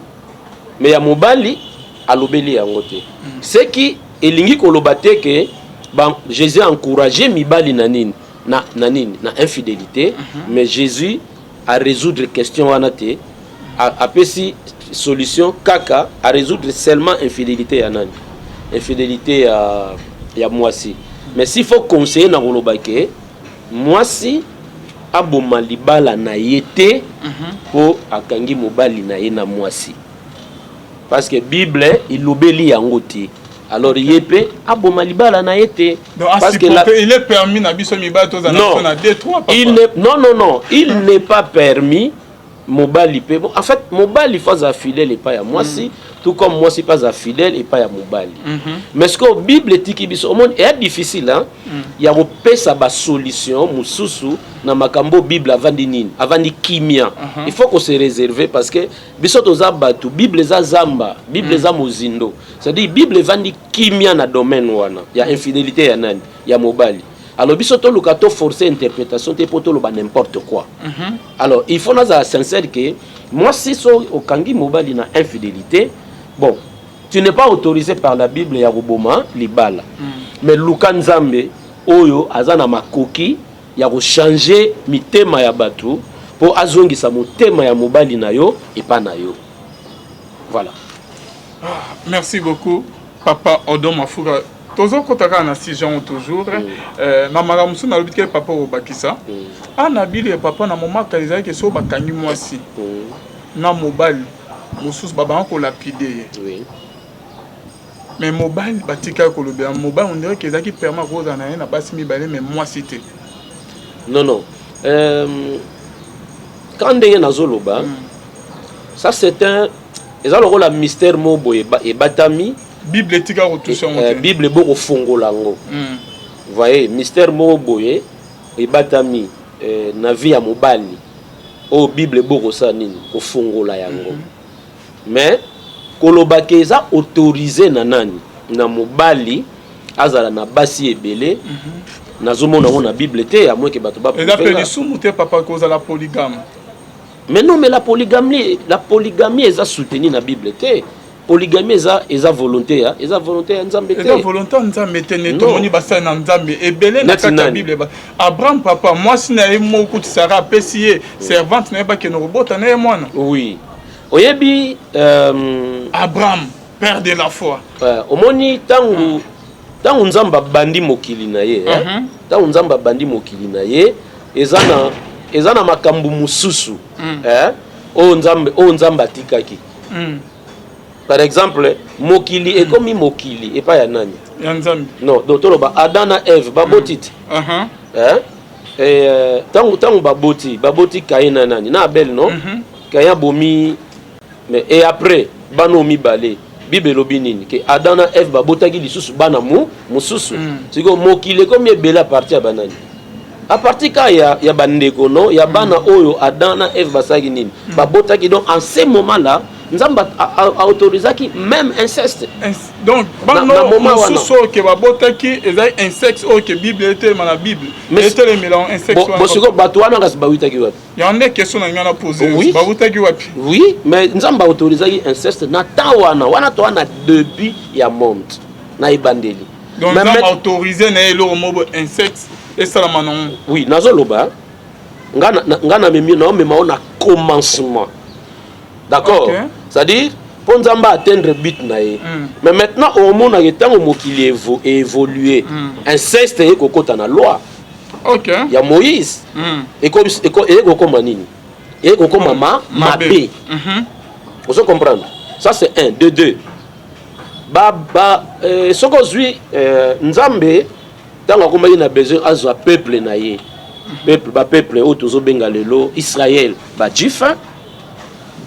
Mais ya mobali alobeli yango te. Ce qui elingi koloba te ke Jésus a encouragé mibali na nini, na nini, na infidélité. Mais Jésus a résoudre question wana te, apesi solution kaka a résoudre seulement infidélité ya nani, infidélité ya mwasi. Mais s'il faut conseiller, na koloba ke mwasi aboma libala na ye te mpo akangi mobali na ye na mwasi, parce que Bible elobeli yango te. Alors ye mpe aboma libala na ye te. Donc Parce que la il est permis na biso mibali tozala Non. biso na 2 3, papa. Il n'est, non, non, non, il n'est pas permis. Mobali mpe, bon, en fait mobali faut aza fidèle epai ya mwasi, tout comme mwasi mpe aza fidèle epai ya mobali. Mais ce que Bible etiki biso, omoni, eya difficile, hein, ya kopesa basolution mosusu na makambo Bible avandi nini, avandi kimia. Il faut qu'on se réserve, parce que biso toza bato, Bible eza zamba, Bible eza mozindo. C'est-à-dire Bible evandi kimia na domaine wana ya infidélité ya nani, ya mobali. Alors biso toluka toforce interprétation te mpo toloba n'importe quoi. Alors il faut nazala sincère ke mwasi, so okangi mobali na infidélité, bon, tu n'es pas autorisé par la Bible ya koboma libala, mais luka Nzambe oyo aza na makoki ya kochange mitema ya bato mpo azongisa motema ya mobali na yo epa na yo. Voilà. Merci beaucoup, papa Odon Mafuka. Tozokɔta kaka na sujet yango toujours. Na makambo mosusu nalobi te, papa, obakisa. Na bile ya papa, na momaka ezalaki so bakangi mwasi na mobali mosusu, babanga kolapider ye. Mais mobali batikaki kolobela mobali, on dirait que ezalaki permis akozala na ye na basi mibale, mais mwasi te. Non, non, quand ndenge nazoloba, ça c'est un, eza lokola mystère moko boye ebatami. Bible etika kotoucher yango te. Bible bokofongola yango. Voyez, mystère moko boye ebatami na vie ya mobali oyo Bible bokosala nini? Kofongola yango. Mais kolobaka eza autorisé na nani? Na mobali azala na basi ebele, nazomona yango na Bible te, à moins que bato Eza mpe lisumu te, papa, kozala polygame? Mais non, mais la polygamie, la polygamie eza soutenue na Bible te. Polygamie eza volonté ya, eza volonté ya Nzambe te. Eza volonté ya Nzambe te. Ne tomoni basali na Nzambe ebele na kati ya Bible. Abraham, papa, mwasi na ye moko kuti Sara apesi ye servante na ye, bakende kobota na ye mwana. Oui, oyebi, Abraham, père de la foi. Omoni, ntango Nzambe abandi mokili na ye, ntango Nzambe abandi mokili na ye, eza na makambo mosusu oyo Nzambe atikaki. Par exemple, mokili ekomi mokili epai ya nani? Ya Nzambe. Non, donc toloba Adam na Eve baboti te. Ntango baboti Kain na nani? Na Abel, non? Kain abomi. Mais et après, bana oyo mibale, Bible elobi nini? Ke Adam na Eve babotaki lisusu bana mosusu. Sikoyo mokili ekomi ebele à partir ya banani? À partir kaka ya bandeko, no, ya bana oyo Adam na Eve basalaki nini? Babotaki. Donc en ce moment là Nzambe autorisaki même inceste. Donc bana mosusu oyo ke babotaki ezali inceste, oyo ke Bible etelema na Bible etelemela inceste. Bon, sikoyo bato wana kasi bawutaki wapi? Yango nde question na ngai na pose. Bawutaki wapi? Oui, mais Nzambe autorisaki inceste na temps wana. Wana toa na début ya monde, na ebandeli. Donc Nzambe autorise na ye eloko moko inceste esalama nango? Oui, nazoloba nga namemi, naomema o na commencement, d'accord? C'est-à-dire mpo Nzambe atteindre but na ye. Mais maintenant omonaka ntango mokili évolue, inceste eye kokɔta na loi ya Moïse. Eye kokóma nini? Eye kokóma ma mabe. Ozo comprendre? Ça, c'est un, deux, deux. Ba, ba eh, soki ozwi Nzambe, ntango akomaki na besoin azwa peuple na ye, peuple, bapeuple oyo tozobenga lelo Israël, bajuif,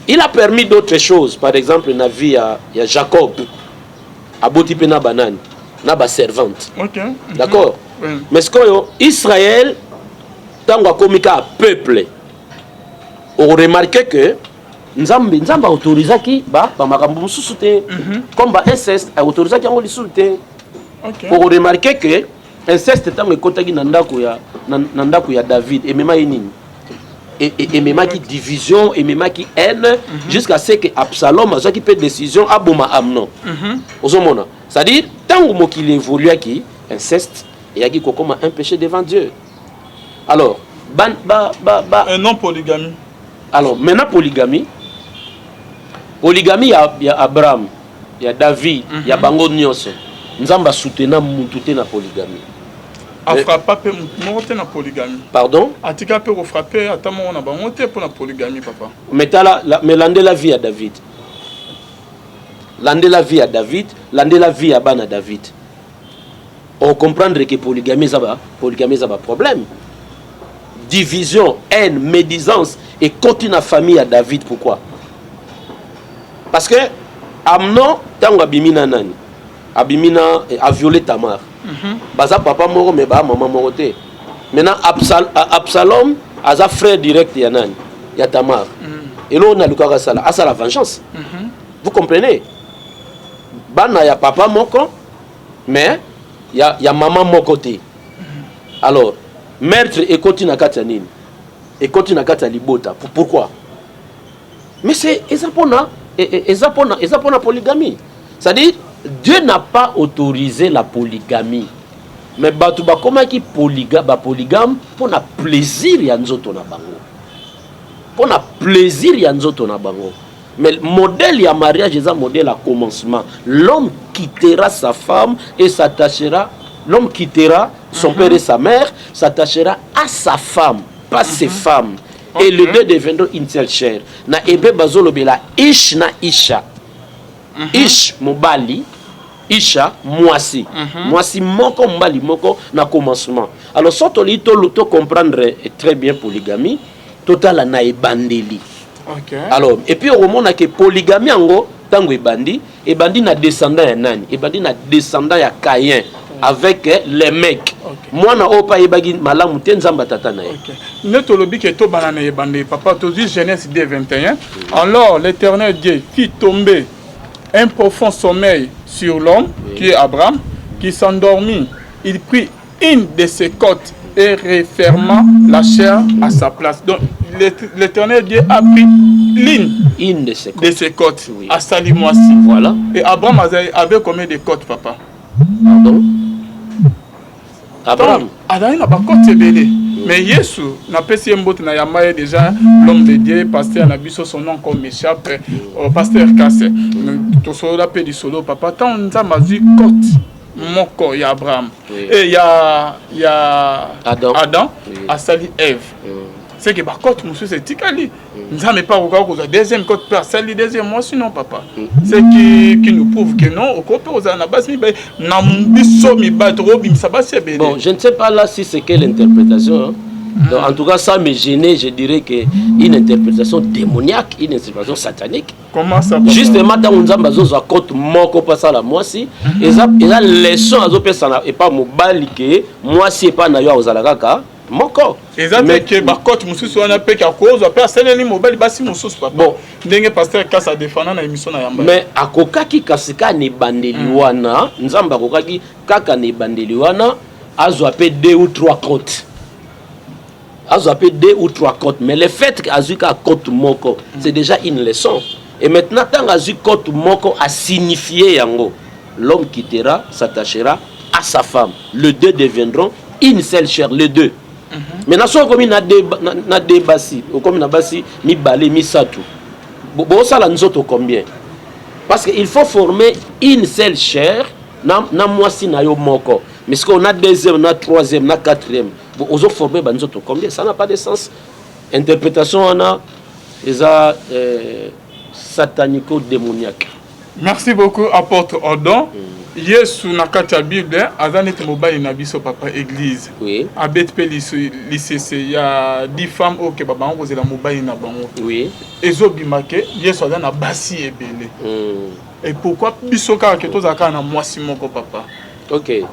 il a permis d'autres choses. Par exemple, na vie ya Jacob, aboti mpe na banani? Na baservante. D'accord? Mais sikoyo Israël, ntango akomi kaka peuple, oremarquer que Nzambe autorisaki bamakambo mosusu te, comme ba inceste autorisaki yango lisusu te. Okoremarquer que inceste, ntango ekotaki na ndako ya David, emema ye nini? Ememaki division, ememaki haine, jusqu'à ce que Absalom azwaki mpe décision aboma Amnon. Ozomona, c'est-à-dire ntango mokili évoluaki, inceste eyaki kokoma un péché devant Dieu. Alors ba, ba, ba, ba, Non, polygamie. Alors maintenant, polygamie, polygamie ya Abraham, ya David, ya bango nyonso, Nzambe asoutenir mutu te na polygamie. Afrappa mpe motu moko te na polygamie. Pardon? Atika mpe kofrapper ata moko na bango te mpo na polygamie, papa. Mais tala, mais landela vie ya David, landela vie ya David, landela vie ya bana David, ocomprendre que polygamie eza baproblème, division, haine, médisance ekoti na famille ya David. Pourquoi? Parce que Amnon, ntango abimi na nani, abimi na aviolé Tamar. Baza papa moko mais baa mama moko te. Maintenant Absalom aza frère direct ya nani? Ya Tamar. Eloko nalukaka asala vengeance. Vous comprenez? Bana ya papa moko mais ya mama moko te. Alors meurtre ekoti na kati ya nini? Ekoti na kati ya libota. Pourquoi? Mais c'est eza mpona polygamie. C'est-à-dire Dieu n'a pas autorisé la polygamie, mais bato bakomaki bapolygame mpona plaisir ya nzoto na bango, mpona plaisir ya nzoto na bango. Mais modèle ya mariage eza modèle à commencement: l'homme quittera sa femme et s'attachera, l'homme quittera son père et sa mère, s'attachera à sa femme, pas ses femmes, et les deux deviendront une seule chair. Na hébreu bazolobela ish na isha. Ish mobali, isha mwasi. Mwasi moko, mobali moko na commencement. Alors so tolingi to comprendre très bien polygamie, totala na ebandeli. Alors et puis okomona ke polygamie yango Ntango ebandi, ebandi na descendant ya nani? Ebandi na descendant ya Caïn avec Lemec. Mwana oyo mpe ayebaki malamu te Nzambe ya tata na ye. Okay. Nde tolobi ke tobanda na ebandeli, papa. Tozwi Genèse 2 21. Alors l'Éternel Dieu fit tomber un profond sommeil sur l'homme, qui est Abraham, qui s'endormit. Il prit une de ses côtes et referma la chair à sa place. Donc l'Éternel Dieu a pris l'une une de ses côtes, de ses côtes. Asali mwasi. Voilà. Et Abraham avait combien de côtes, papa? Pardon? Abraham azali na bacote ebele. Mais Yesu, napesi ye mbote na yamba ye déjà, l'homme de Dieu, pasteur na biso, son nom comme m'échappe, pasteur Kase. Tosolola mpe lisolo, papa. Ntango Nzambe azwi côte moko ya Abraham e ya Adam, Adam asali Eve, c'est que bacote mosusu etikali. Nzambe mpe akoka kozwa deuxième côte mpe asali deuxième mwasi? Non, papa. Ce qui nous prouve que non, okoki mpe kozala na basi mibale. Na biso mibale tokobimisa basi ebele. Bon, je ne sais pas là si c'est quelle interprétation, hein. Donc, en tout cas, ça me gênait, je dirais que une interprétation démoniaque, une interprétation satanique. Comment ça, papa? Justement, ntango Nzambe azozwa côte moko mpo asala mwasi, eza leçon azopesa na epa mobali ke mwasi epa na yo akozala kaka moko. Eza te ke bacote mosusu wana mpe ke akozwa mpe asaleli mobali basi mosusu, papa? Bon. Ndenge pasteur Kasa adefanda na émission na yamba. Mais akokaki kasi kaka na ebandeli wana, Nzambe akokaki kaka na ebandeli wana azwa mpe deux ou trois côtes, azwa mpe deux ou trois côtes. Mais le fait que azwi kaka côte moko, c'est déjà une leçon. Et maintenant, ntango azwi côte moko, asignifie yango: l'homme quittera, s'attachera à sa femme, les deux deviendront une seule chair, les deux. Maintenant, soki okomi na deux basi, okomi na basi mibale, misato, bosala nzoto combien? Parce que il faut former une seule chair na mwasi na yo moko. Mais sikoyo na deuxième, na troisième, na quatrième, ozoforme banzoto combien? Ça n'a pas de sens. Interprétation wana eza satanico démoniaque. Merci beaucoup, apôtre Odon. Yesu na kati ya Bible aza neti mobali na biso, papa, église. Abeti mpe lisese ya 10 femmes oyo ke babango kozela mobali na bango. Ezobima ke Yesu aza na basi ebele. Et pourquoi biso kaka ke tozala kaka na mwasi moko, papa? Ok,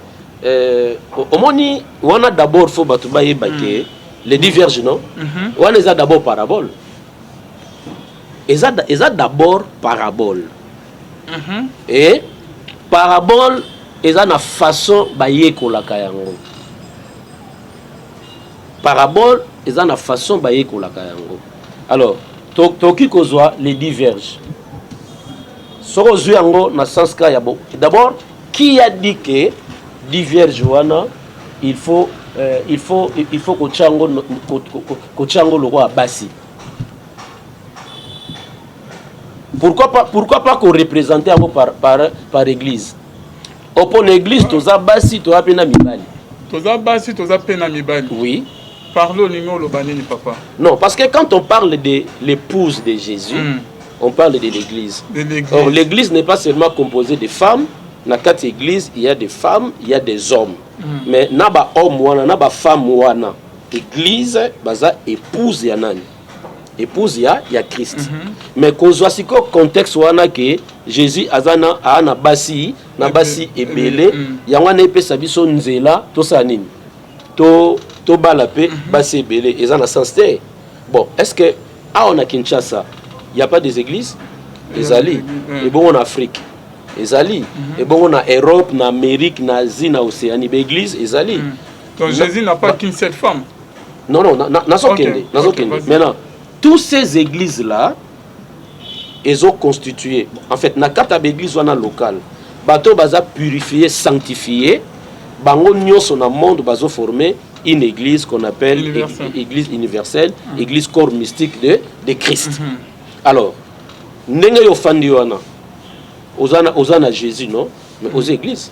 omoni wana, d'abord faut bato bayeba ke les 10 vierges, non, wana eza d'abord parabole. Eza d'abord parabole. Et parabole eza na façon bayekolaka yango. Parabole eza na façon bayekolaka yango. Alors tokoki kozwa les 10 vierges, soki ozwi yango na sens ka ya bo, d'abord, qui a dit que 10 vierges wana il faut kotia yango lokola basi? Pourquoi pas koreprésente yango par église? Opo na église toza basi, toza mpe na mibali. Toza basi, toza mpe na mibali. Oui. Parle, olingi oloba nini, papa? Non, parce que quand on parle de l'épouse de Jésus, on parle de l'église. De l'église. Or, l'église n'est pas seulement composée de femmes. Dans quatre églises, il y a des femmes, il y a des hommes. Mais na ba homme wana, na ba femme wana, église baza épouse ya nani? Épouse ya Christ. Mais kozwa sikoyo contexte wana ke Jésus aza na aa na basi, na basi ebele, yango wana epesa biso nzela tosala nini? To tobala mpe basi ebele, eza na sens te. Bon, est ce que awa na Kinshasa y a pas des églises? Ezali. Ebongo na Afrique ezali, ebongo na Europe, na Amérique, na Asie, na Océanie, baéglise ezali. Donc Jésus n'a pas qu'une seule femme? Non, nazokende. Nazokende. Ok, vas-y. Maintenant, tous ces églises là ezoconstitué, en fait, na kati ya baéglise wana locale, bato baza purifié, sanctifié, bango nyonso na monde bazoformer une église qu'on appelle Universelle. Église universelle, église corps mystique de Christ. Alors ndenge yo ofandi wana, oza na Jésus, non, mais oza église,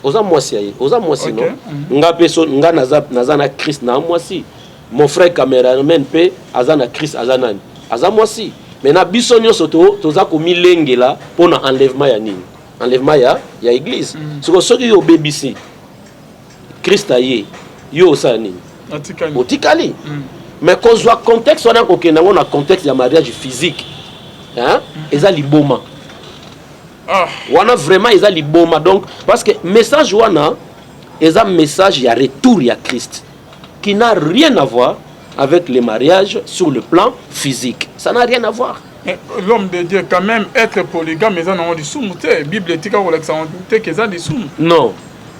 oza mwasi ya ye, oza mwasi. Non, nga mpe so nga naza na Christ, na mwasi. Mon frère cameraman mpe aza na Christ, aza nani? Aza mwasi. Maintenant, biso nyonso toza komilengela mpo na enlèvement ya nini? Enlèvement ya église. Siko soki yo obebisi, Christ aye, yo osala nini? Atikali. Otikali. Mais kozwa contexte wana, kokende yango na contexte ya mariage physique, hein? Eza liboma. Ah. Wana vraiment eza liboma. Donc parce que message wana eza message ya retour ya Christ qui n'a rien à voir avec le mariage sur le plan physique. Ça n'a rien à voir. Mais l'homme de Dieu, quand même, être polygame eza nango lisumu te. Bible etika kolakisa yango te ke eza lisumu. Non.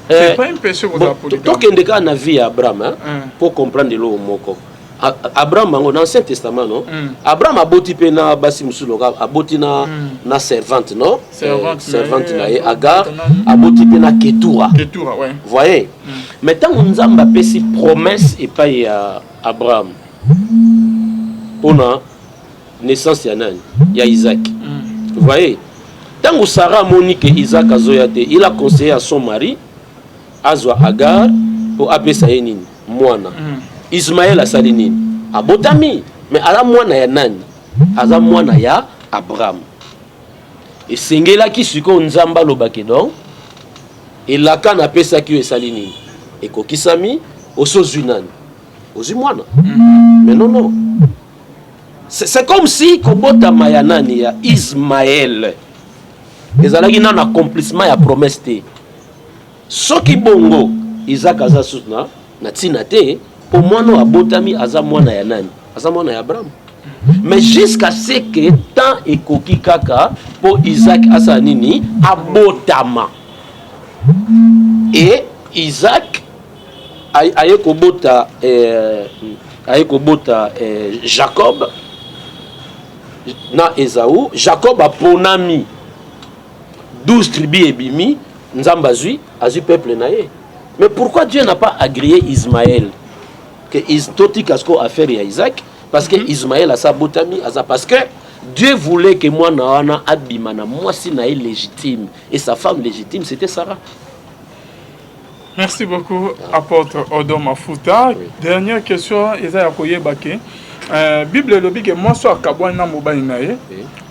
C'est pas un péché kozala bon, polygame. Tokende kaka na vie ya Abraham, hein, pour comprendre eloko moko. Abraham yango na Ancien Testament, non? Abraham aboti mpe na basi mosusu loka aboti na servante, non? Servante na Servante ye, na ye aboti Agar, na aboti mpe na Ketura. Ketura, ouais. Voyez, mais ntango Nzambe apesi promesse epai ya Abraham mpona naissance ya nani, ya Isaac, voyez, ntango Sara amoni ke Isaac azoya te, il a conseillé à son mari azwa Agar mpo apesa ye nini, mwana. Ismael asali nini? Abotami, mais aza mwana ya nani? Aza mwana ya Abraham. Esengelaki sikoyo Nzambe alobaki: donc elaka napesaki yo esali nini? Ekokisami. Osi ozwi nani? Ozwi mwana. Mais non, non, c'est comme si kobotama ya nani, ya Ismael, ezalaki nano accomplissement ya promesse te. Soki bongo, Isaac aza susu na ntina te, mpo mwana oyo abotami aza mwana ya nani? Aza mwana ya Abraham. Mais jusqu'à ce que temps ekoki kaka mpo Isaac asala nini? Abotama. Et Isaac aye kobota Jacob na Esau. Jacob aponami, 12 tribus ebimi, Nzambe azwi peuple na ye. Mais pourquoi Dieu n'a pas agréé Ismaël, que totika siko affaire ya Isaac? Parce que Ismaël asa abotami, aza, parce que Dieu voulait que mwana wana abima na mwasi na ye légitime, et sa femme légitime, c'était Sarah. Merci beaucoup, apôtre Odon Mafuta. Oui. Dernière question, eza ya koyeba ke Bible elobi ke mwasi oyo akabwani na mobali na ye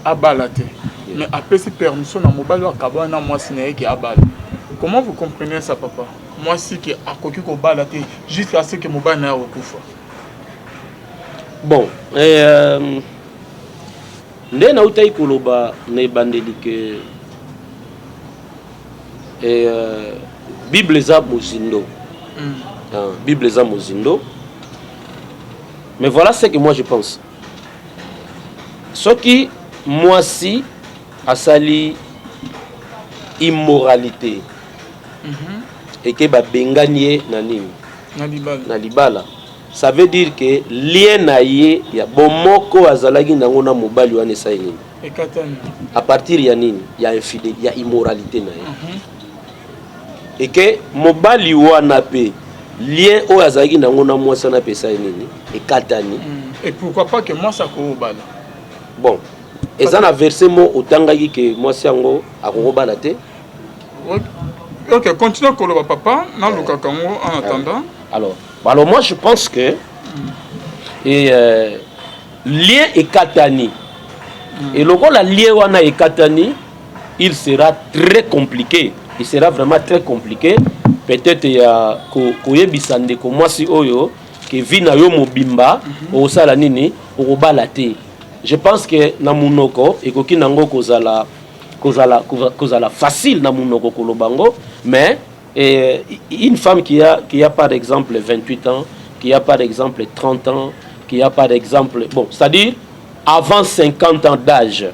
abala te. Mais apesi permission na mobali oyo akabwani na mwasi na ye ke abala. Comment vous comprenez ça, papa? Mwasi ke akoki kobala te jusqu'à ce que mobali na ye akokufa. Bon, nde nautaki koloba na ebandeli ke Bible eza mozindo. Ah, Bible eza mozindo. Mais voilà ce que moi je pense: soki mwasi asali immoralité eke babengani ye na nini? Na libala. Na libala, ça veut dire que lien na ye ya bomoko azalaki nango na mobali wana esali nini? Ekatani. À partir ya nini? Ya infidélité, ya immoralité na ye. Eke mobali wana mpe, lien oyo azalaki nango na mwasi wana mpe esali nini? Ekatani. Et pourquoi pas que mwasi akobala? Bon, eza na verset mo otangaki ke mwasi yango akokobala te. Ok, continue koloba, papa, nalukaka yango en attendant. Alors moi je pense que et lien ekatani, et lokola lien wana ekatani, il sera très compliqué, il sera vraiment très compliqué peut-être ya koyebisa ndeko mwasi oyo ke vie na yo mobimba okosala nini? Okobala te. Je pense que na munoko ekoki nango kozala facile na munoko koloba ngo, mais une femme qui a par exemple 28 ans, qui a par exemple 30 ans, qui a par exemple, bon, c'est-à-dire avant 50 ans d'âge,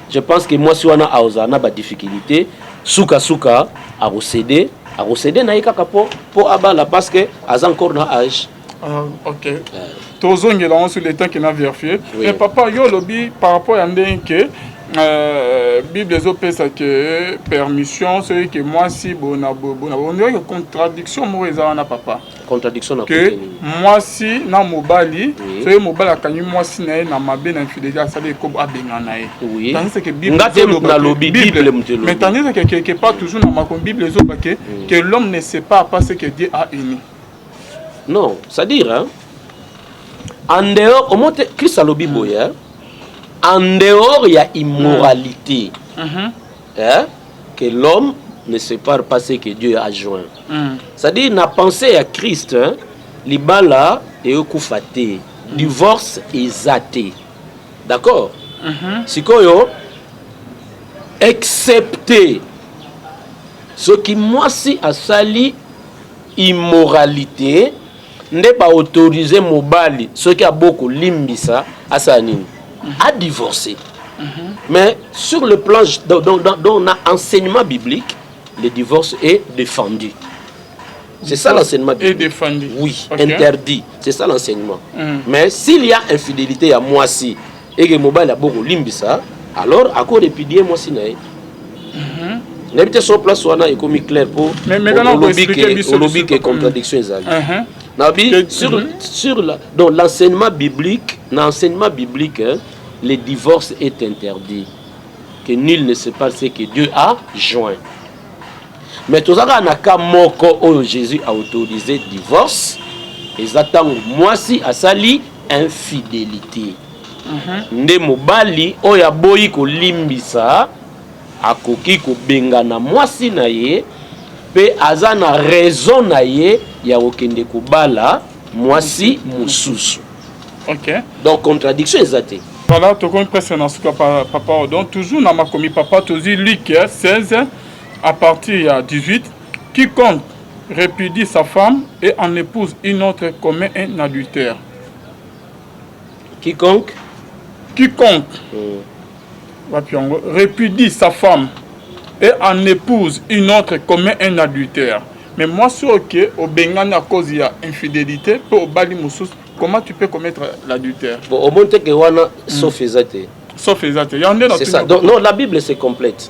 je pense que mwasi wana aozala na badifficulté. Sukasuka akocéder na ye kaka po abala, parce que aza encore na âge. Ah, ok, tozongela yango sur le temps ke na vérifier. Oui. Mais papa, yo olobi par rapport ya ndenge ke Bible ezopesa ke permission soki ke mwasi bona bona, ondire ke contradiction moko eza wana, papa. Contradiction na ke kote nini? Mwasi na mobali, soki mobali akangi mwasi na ye na mabe, na infidélité, asali ekobo, abenga na ye. Tandis que Bible Nga te ezoloba ke nalobi, Bible moto elobi. Mais tandis que quelque part toujours na makambo Bible ezoloba ke l'homme ne sépare pas ce que Dieu a uni. Non, c'est-à-dire, hein, en dehors au te, Christ alobi boye, hein, en dehors ya immoralité, hein, que l'homme ne sépare pas ce que Dieu a joint. C'est-à-dire, na pensée ya Christ, hein, libala eyokufa te, divorce eza te, d'accord? Sikoyo Excepté soki mwasi asali immoralité, nde baautorize mobali, soki abokolimbisa, asala nini? Adivorce. Mais sur le plan dans enseignement biblique, le divorce est défendu. C'est ça l'enseignement biblique. Est défendu. Oui, interdit. C'est ça l'enseignement. Mais s'il y a infidélité ya mwasi et que mobali abokolimbisa, alors akorépudier mwasi na ye. Nayebi te so place wana ekomi clair, po olobi ke contradiction ezali. Nabi sur la, donc l'enseignement biblique, na enseignement biblique, hein, le divorce est interdit, que nul ne sépare ce que Dieu a joint. Mais toza kaka na cas moko oyo Jésus a autorisé divorce, eza ntango mwasi asali infidélité, nde mobali oyo aboyi kolimbisa akoki kobengana mwasi na ye, mpe aza na raison na ye ya kokende kobala mwasi mosusu. Donc contradiction eza te. Voilà, tokomi presque na suka, papa. Donc toujours na makomi, papa, tozwi Luc 16 à partir ya 18: «Quiconque répudie sa femme et en épouse une autre commet un adultère.» Quiconque? Quiconque wapi yango? Répudie sa femme et en épouse une autre commet un adultère. Mais mwasi oyo ke obengani à cause ya infidélité mpe obali mosusu, comment tu peux commettre l'adultère? Bon, omoni te ke wana sauf eza te. Sauf eza te, yango nde. C'est ça. Donc non, la Bible, c'est complète.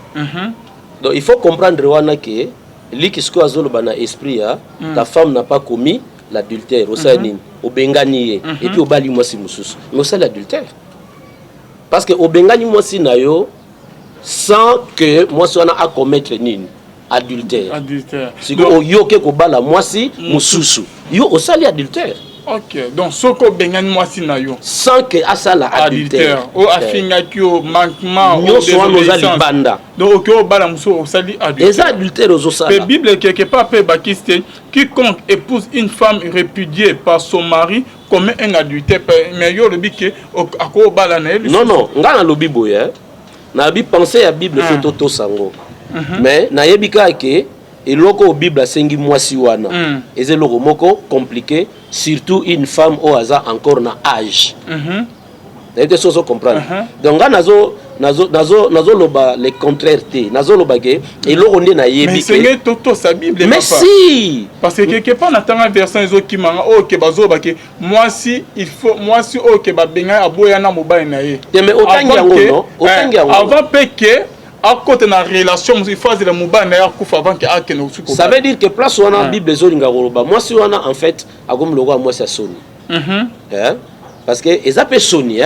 Donc il faut comprendre wana ke liki sikoyo azoloba na esprit ya ta femme n'a pas commis l'adultère. Osala nini? Obengani ye et puis obali mwasi mosusu, mais osali adultère parce que obengani mwasi na yo sans que mwasi wana acommettre nini? Adultère. Adultère. Sikoyo oyoke kobala mwasi mosusu, yo osali adultère. Ok, donc soki obengani mwasi na yo sans que asala adultère, oyo afingaki yo, manquement, nyonso wana, oza libanda. Donc okoki obala mosusu, osali adultère. Eza adultère ozosala. Mpe Bible quelque part mpe ebakisi te: «Quiconque épouse une femme répudiée par son mari commet un adultère.» Mais yo olobi ke akobala na ye. Non, non, ngai nalobi boye, nayebi pensée ya Bible, faut totosa yango. Mais nayebi kaka ke eloko oyo Bible asengi mwasi wana eza eloko moko compliqué, surtout une femme oyo aza encore na âge. Nayebi te so ozo comprendre. Donc ngai nazoloba le contraire te, nazoloba ke eloko nde nayebi. Totosa Bible. Mais si. Parce que quelque part natanga version ezokimanga oyo ke bazoloba ke mwasi, il faut mwasi oyo ke babengaki aboya na mobali na ye. Te, mais otangi yango, non? Otangi yango. Avant mpe ke akota na relation mosusu, il faut azela mobali na ye akufa avant ke akende kosuki. Ça veut dire que place wana Bible ezolinga koloba mwasi wana en fait akomi lokola mwasi ya soni, parce que eza mpe soni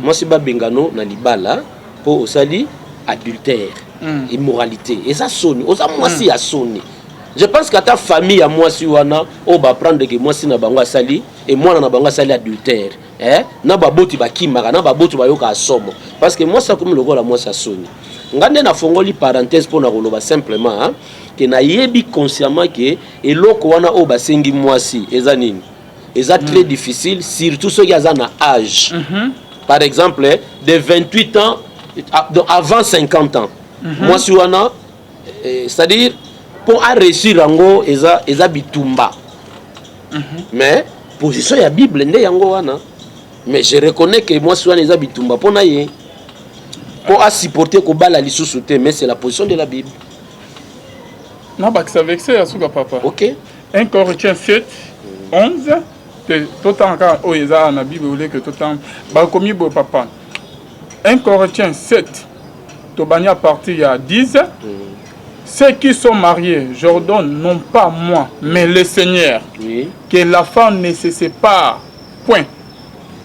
mwasi babengano na libala mpo osali adultère, immoralité, eza soni, oza mwasi ya soni. Je pense que ata famille ya mwasi wana oyo baprendre ke mwasi na bango asali e mwana na bango asali adultère, na baboti bakimaka, na baboti bayokaka somo, parce que mwasi akomi lokola mwasi ya soni. Nga nde nafongoli parenthèse mpo na koloba simplement, hein, ke nayebi consciemment ke eloko wana oyo basengi mwasi eza nini? Eza très difficile, surtout soki aza na âge, par exemple de 28 ans, donc avant 50 ans. Mwasi wana, c'est-à-dire mpo aréussir yango eza bitumba. Mais position ya Bible nde yango wana. Mais je reconnais que mwasi wana eza bitumba mpo na ye mpo asupporte kobala lisusu te, mais c'est la position de la Bible. Nabakisa verset ya suka, papa. Ok. 1 Corinthiens 7 11 te, totanga kaka oyo eza na Bible oleke totanga. Bakomi boye, papa, 1 Corinthiens 7, tobandi à partir ya 10: «Ceux qui sont mariés, j'ordonne, non pas moi, mais le Seigneur, que la femme ne se sépare point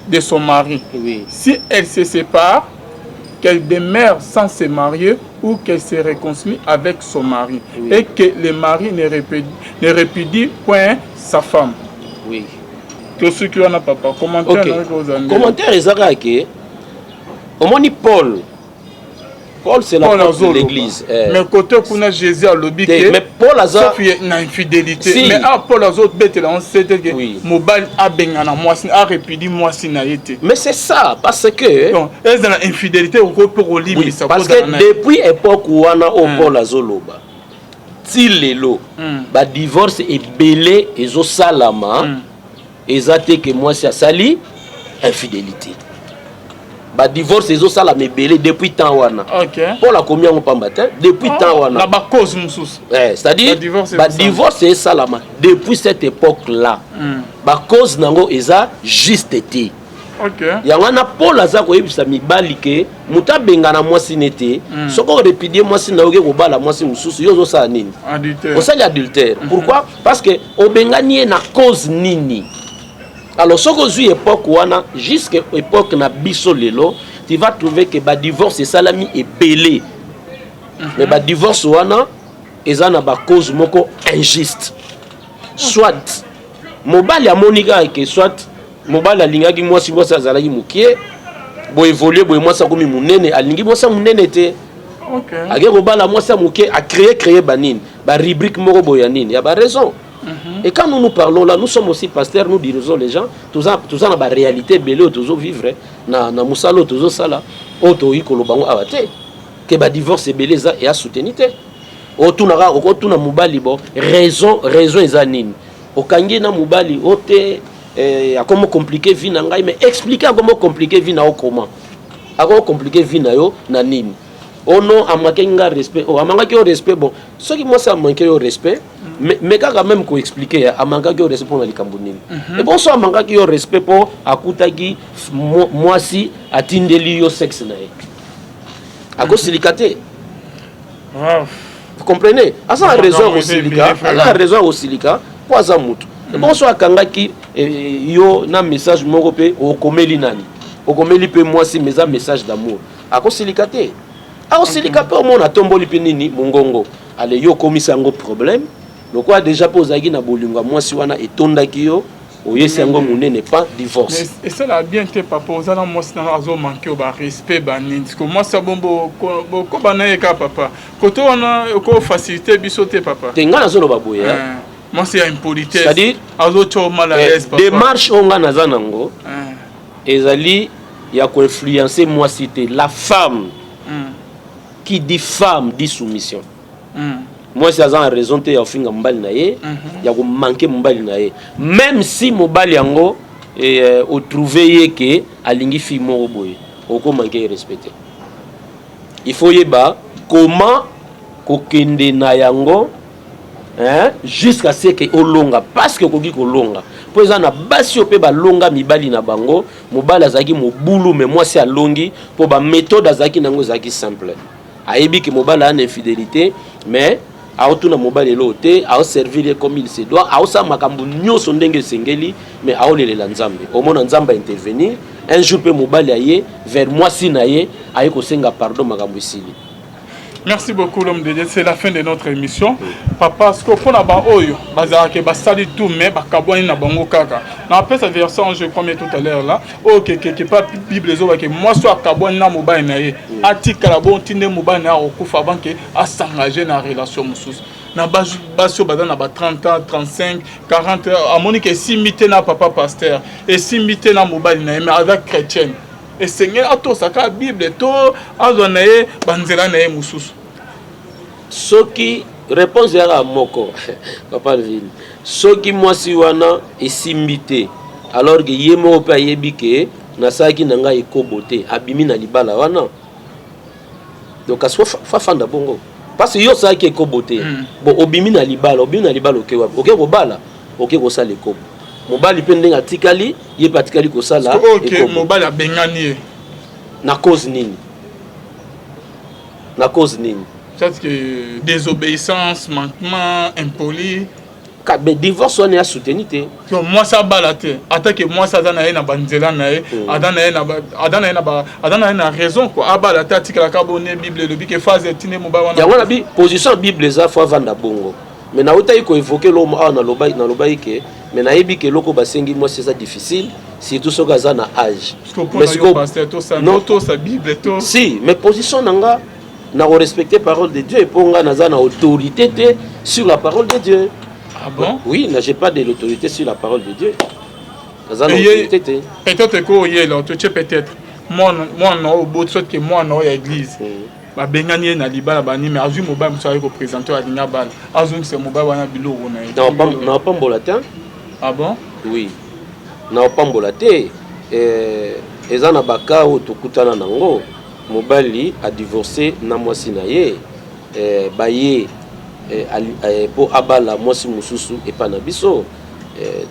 de son mari. Si elle se sépare, qu'elle demeure sans se marier ou qu'elle se réconcilie avec son mari. Et que le mari ne répudie point sa femme.» Tosuki wana, papa. Commentaire? Ok. Commentaire eza kaka ke omoni Paul Paul, c'est l'apôtre de l'église. Eh. Mais côté kuna Jésus alobi que mais Paul aza sauf na infidélité. Si. Mais ah Paul azo betela on sait que oui. Mobali abengana mwasi a répudie mwasi na ye te. Mais c'est ça, parce que donc ezala infidélité oko pe kolimbisa. Oui, parce que depuis époque wana o Paul azoloba ti lelo ba divorce ebele ezosalama eza te ke mwasi asali infidélité. Badivorce ezosalama ebele depuis temps wana. Paul akomi yango pamba te, depuis temps wana. Na bacause mosusu. Eh, c'est-à-dire badivorce esalama depuis cette époque là bacause nango eza juste te. Yango wana Paul aza koyebisa mibali ke moto abengana mwasi ne te. Soki orépudie mwasi na yo, oke kobala mwasi mosusu, yo ozosala nini? Osali adultère. Pourquoi? Parce que obengani ye na cause nini? Alors soki ozwi époque wana jusque époque na biso lelo, tu vas trouver que badivorce esalami ebele, mais badivorce wana eza na bacause moko injuste. Soit mobali amoni kaka ke, soit mobali alingaki mwasi, mwasi azalaki mokie, boévolue boye, mwasi akomi monene, alingi mwasi ya monene te, ake kobala mwasi ya moke, acréer créer banini, barubrique moko boye ya nini, ya baraison. Et quand nous nous parlons là, nous sommes aussi pasteurs, nous dirigeons les gens, toza na baréalité ebele oyo tozovivre na mosala oyo tozosala, oyo tokoki koloba ngo awa te ke badivorce ebele eza eya soutenu te. Otunaka, okotuna mobali bo raison eza nini okangi na mobali o te, akomo compliqué vie na ngai. Mais explique, akomo compliqué vie na yo comment? Akomo compliqué vie na yo na nini? Oh non, amanqué nga respect. Oh, amanquaki yo respect. Bon, soki mwasi amanqué yo respect, mais kaka même koexpliquer ya amanquaki yo respect mpona likambo nini. E bon, so amanquaki yo respect mpo akutaki mwasi atindeli yo sexe na ye, akosilika te. Vous comprenez? Aza na raison ya kosilika, aza na raison ya kosilika mpo aza motu. Bon, so akangaki yo na message moko mpe okomeli nani, okomeli mpe mwasi, mais eza message d'amour, akosilika te. Akosilika mpe omona atomboli mpe nini, mongongo. Ale, yo okomisa yango problème lokola déjà mpe ozalaki na bolingo ya mwasi wana, etondaki yo, oyesi yango monene pa divorce. Esalaka bien te, papa. Oza na mwasi nano, azomanquer yo barespect, banini, siko mwasi ya bombo bokoba na ye kaka, papa. Kote wana okofacilité biso te, papa. Te, ngai nazoloba boye. Mwasi ya impolitesse, azotia mal à l'aise, papa. Démarche oyo ngai naza nango ezali ya koinfluencer mwasi te. La femme, qui dit femme dit soumission. Mwasi aza na raison te ya kofinga mobali na ye, ya komanquer mobali na ye, même si mobali yango otrouve ye ke alingi fille moko boye, okomanquer ye respect te. Il faut yeba comment kokende na yango, hein, jusqu'à ce que olonga, parce que okoki kolonga, mpo eza na basi oyo mpe balonga mibali na bango. Mobali azalaki mobulu, mais mwasi alongi mpo baméthode azalaki nango ezalaki simple. Ayebi ke mobali aya na infidélité, mais aotuna mobali eloko te, aoservir ye comme il se doit, aosala makambo nyonso ndenge esengeli, mais aolelela Nzambe. Omona Nzambe aintervenir un jour mpe mobali aye vers mwasi na ye, aye kosenga pardon, makambo esili. Merci beaucoup, l'homme de Dieu. C'est la fin de notre émission. Papa, parce que pour na oyo, bazalaka basali tout, mais bakabwani na bango kaka. Na après sa version, je crois tout à l'heure là, oh que pas Bible ezo que moi so akabwani na mobali na ye. Atikala bon tinde mobali na okufa avant que a s'engager na relation mosusu. Na basi oyo baza na ba 30 ans, 35, 40, amoni ke esimbi te na papa pasteur, esimbi te na mobali na ye, mais aza chrétienne, esengeli atosaka Bible to azwa na ye banzela na ye mosusu? Soki réponse eyaka moko, papa Alvin, soki mwasi wana esimbi te, alors ke ye moko mpe ayebi ke nasalaki na ngai ekobo te, abimi na libala wana, donc kasi fafanda bongo, parce que yo osalaki ekobo te. Bon, obimi na libala, obimi na libala, oke wapi? Oke kobala, oke kosala ekobo. Mobali mpe ndenge atikali, ye mpe atikali kosala. Ok, mobali abengani ye. Na cause nini? Na cause nini? Peut-être que désobéissance, manquement, impoli. Mais divorce wana ya soutenu te. Mwasi abala te, atake mwasi aza na ye na banzela na ye, aza na ye na aza na ye na raison quoi, abala te, atikalaka bone. Bible elobi ke phase etinde mobali wana. Yango na bi position ya Bible eza faut avanda bongo, mais nautaki koévoquer lomo awa, nalobaki ke, mais nayebi ke eloko basengi mwasi eza difficile, surtout soki aza na âge. Si, mais position na nga Nakorespecte parole de Dieu, mpo nga naza na autorité te sur la parole de Dieu. Ah bon? Oui, na j'ai pas de l'autorité sur la parole de Dieu. Naza na autorité te. Peut-être ko oyela totie, peut-être mwana oyo oboti, soit ke mwana oyo ya église, babengani ye na libala bani, mais azwi mobali mosusu, aye koprésente oyo alingi abala, azongisa mobali wana biloko na ye. Naopambola te. Ah bon? Oui, naopambola te. Eza na baka oyo tokutana nango, mobali adivorce na mwasi na ye, baye mpo abala mwasi mosusu epai na biso.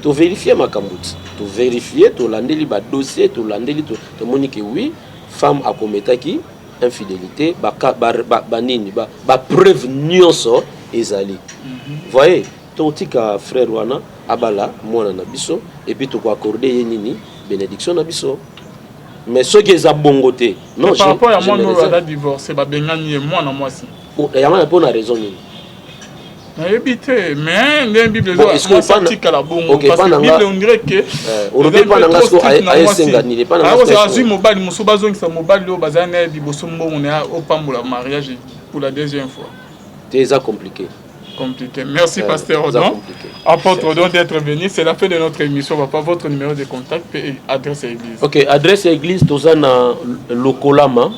Toverifie makambo ti toverifie, tolandeli badossier, tolandeli, tomoni ke oui, femme akometaki infidélité, banini, bapreuve nyonso ezali. Voyez, totika frère wana abala mwana na biso et puis tokoaccorde ye nini, bénédiction na biso. Mais soki eza bongo te, non. Par rapport ya mwana oyo aza divorcé, babengani ye, mwana mwasi. Yango na mpona raison nini? Nayebi te, mais ndenge Bible mwasi atikala bongo, parce que Bible, on dirait que Olobi epa na nga siko ayesenga nini? Epa na nga azwi mobali mosusu, bazongisa mobali oyo bazali na ye liboso mbongo na ye, opambola mariage pour la deuxième fois. Te, eza compliqué. Compliqué. Merci, Pasteur Odon. Apôtre Odon, d'être venu. C'est la fin de notre émission. Papa, votre numéro de contact et adresse à l'église. Ok, adresse à l'église, Tozana Lokolama.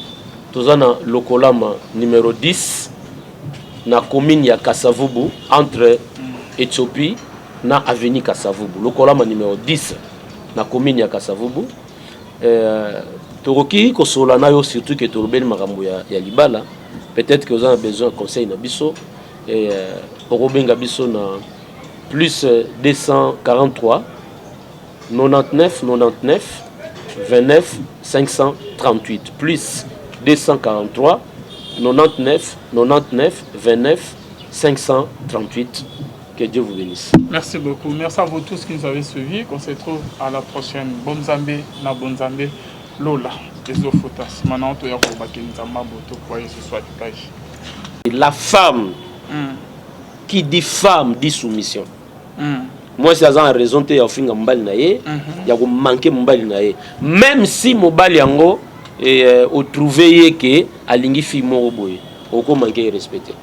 Tozana Lokolama numéro 10, na commune ya Kasavubu, entre Éthiopie na avenue Kasavubu. Lokolama numéro 10, na commune ya Kasavubu. Tokoki kosola na yo, surtout que tolobeli makambo ya libala. Peut-être que oza na besoin ya conseil na biso. Et okobenga biso na plus 243 99 99 29 538, plus 243 99 99 29 538. Que Dieu vous bénisse. Merci beaucoup. Merci à vous tous qui nous avez suivis. Qu'on se retrouve à la prochaine. Bonzambe na Bonzambe. Lola. Ezofuta. Maintenant, tu as Nzamba Boto pour ce soit La femme, qui dit femme dit soumission. Mwasi aza na raison te ya kofinga mobali na ye, ya komanke mobali na ye, même si mobali yango otrouve ye ke alingi fille moko boye, okomanke ye respecte.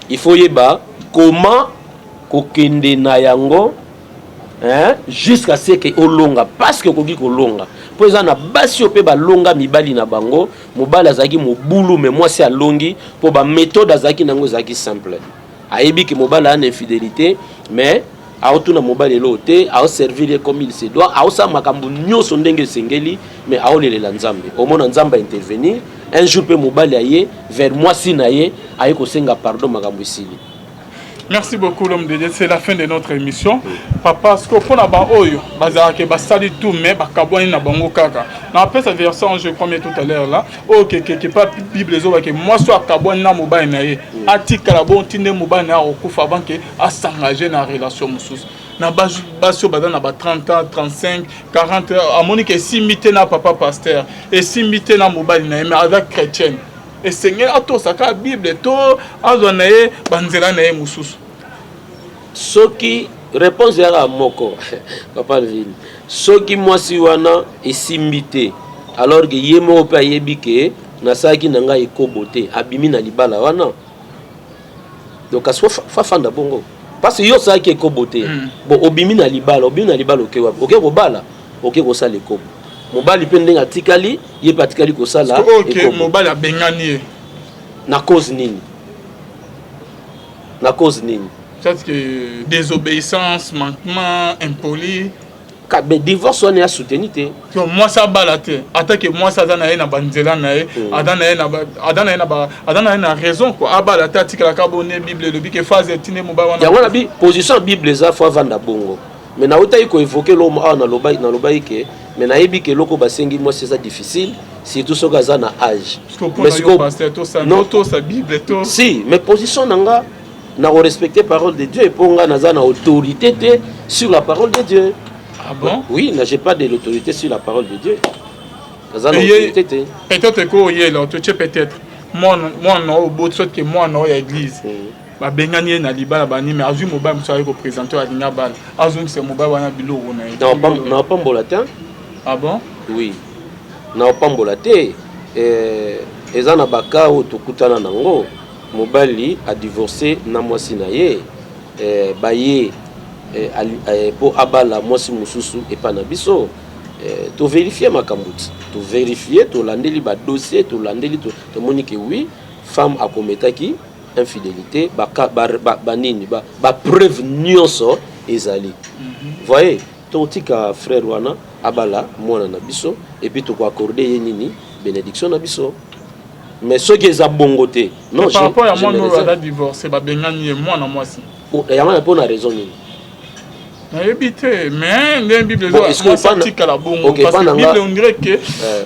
Il faut yeba comment kokende na yango, hein, jusqu'à ce que olonga, parce que okoki kolonga, mpo eza na basi oyo mpe balonga mibali na bango. Mobali azalaki mobulu, mais mwasi alongi mpo baméthode azalaki nango ezalaki simple. Ayebi ke mobali aya na infidélité, mais aotuna mobali eloko te, aoservir ye comme il se doit, aosala makambo nyonso ndenge esengeli, mais aolelela Nzambe. Omona Nzambe aintervenir un jour, mpe mobali aye vers mwasi na ye, aye kosenga pardon, makambo esili. Merci beaucoup, l'homme de Dieu. C'est la fin de notre émission. Papa, ce que pona ba oyo, bazalaka basali tout, mais bakabwani na bango kaka. Na après sa version, je crois tout à l'heure là, oh que pas Bible ezo ba que mwasi akabwani na mobali na ye, atikala bon tinde mobali na okufa avant que a s'engager na relation mosusu. Na basi oyo baza na ba 30 ans, 35, 40 ans, amoni ke esimbi te na papa pasteur, esimbi te na mobali na ye, mais aza chrétienne. Esengeli atosaka Bible to azwa na ye banzela na ye mosusu? Soki réponse eyaka moko, papa Vini, soki mwasi wana esimbi te, alors ke ye moko mpe ayebi ke nasalaki na ngai ekobo te, abimi na libala wana, donc kasi fafanda bongo, parce que yo osalaki ekobo te. Bon, obimi na libala, obimi na libala, oke wapi? Oke kobala, oke kosala ekobo. Mobali mpe ndenge atikali, ye mpe atikali kosala. Ok, mobali abengani ye. Na cause nini? Na cause nini? Peut-être que désobéissance, manquement, impoli. Mais divorce wana ya soutenu te. Mwasi abala te, atake mwasi aza na ye na banzela na ye, aza na ye na raison quoi, abala te, atikalaka bone. Bible elobi ke phase etinde mobali wana. Yango na bi position ya Bible eza faut avanda bongo, mais nautaki koévoquer lomo awa, nalobaki ke, mais nayebi ke eloko basengi mwasi eza difficile, surtout soki aza na âge. Si, mais position na nga, na korespecte parole de Dieu, mpo nga naza na autorité te sur la parole de Dieu. Ah bon? Oui, j'ai pas de l'autorité sur la parole de Dieu. Naza na autorité te. Peut-être ko oyela totie, peut-être mwana oyo oboti, soit ke mwana oyo ya église, babengani ye na libala bani, mais azwi mobali mosusu, aye koprésente oyo alingi abala, azongisa mobali wana biloko na ye. Naopambola te. Ah bon? Oui, naopambola te. Eza na bacas oyo tokutana nango, mobali adivorce na mwasi na ye, baye mpo abala mwasi mosusu epa na biso. Toverifie makambo ti toverifie, tolandeli badossier, tolandeli, tomoni ke oui, femme akometaki infidélité, banini, bapreuve nyonso ezali. Voyez, tokotika frère wana abala mwana na biso et puis tokoaccorde ye nini, bénédiction na biso. Mais soki eza bongo te, non. Par rapport ya mwana oyo aza divorcé, babengani ye, mwana mwasi. Yango na mpona raison nini? Nayebi te, mais ndenge Bible mwasi atikala bongo, parce que Bible, on dirait que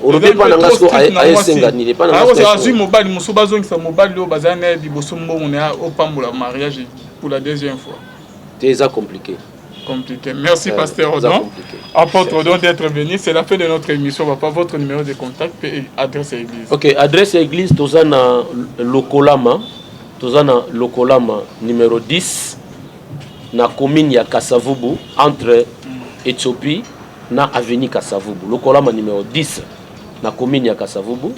olobi epa na nga siko ayesenga nini epa na nga? Azwi mobali mosusu, bazongisa mobali oyo bazali na ye liboso mbongo na ye, opambola mariage pour la deuxième fois. Te, eza compliqué. Compliqué. Merci, Pasteur Odon. Apôtre Odon, d'être venu. C'est la fin de notre émission. Papa, votre numéro de contact et adresse à l'église. Ok, adresse à l'église, toza na Lokolama, toza na Lokolama numéro 10, na commune ya Kasavubu, entre Éthiopie na avenue Kasavubu. Lokolama numéro 10 na commune ya Kasavubu.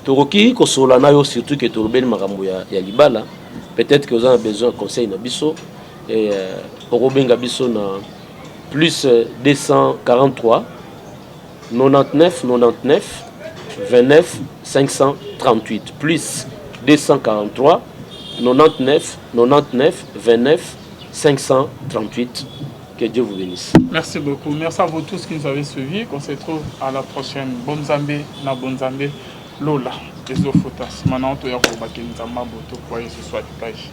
Tokoki kosola na yo, surtout ke tolobeli makambo ya libala. Peut-être que oza na besoin conseil na biso. Okobenga biso na plus 243 99 99 29 538, plus 243 99 99 29 538. Que Dieu vous bénisse. Merci beaucoup. Merci à vous tous qui nous avez suivis. Qu'on se retrouve à la prochaine. Bonzambe na Bonzambe. Lola. Ezofuta. Nsima na toya kolobaki Nzambe boto kwa Yesu soit page.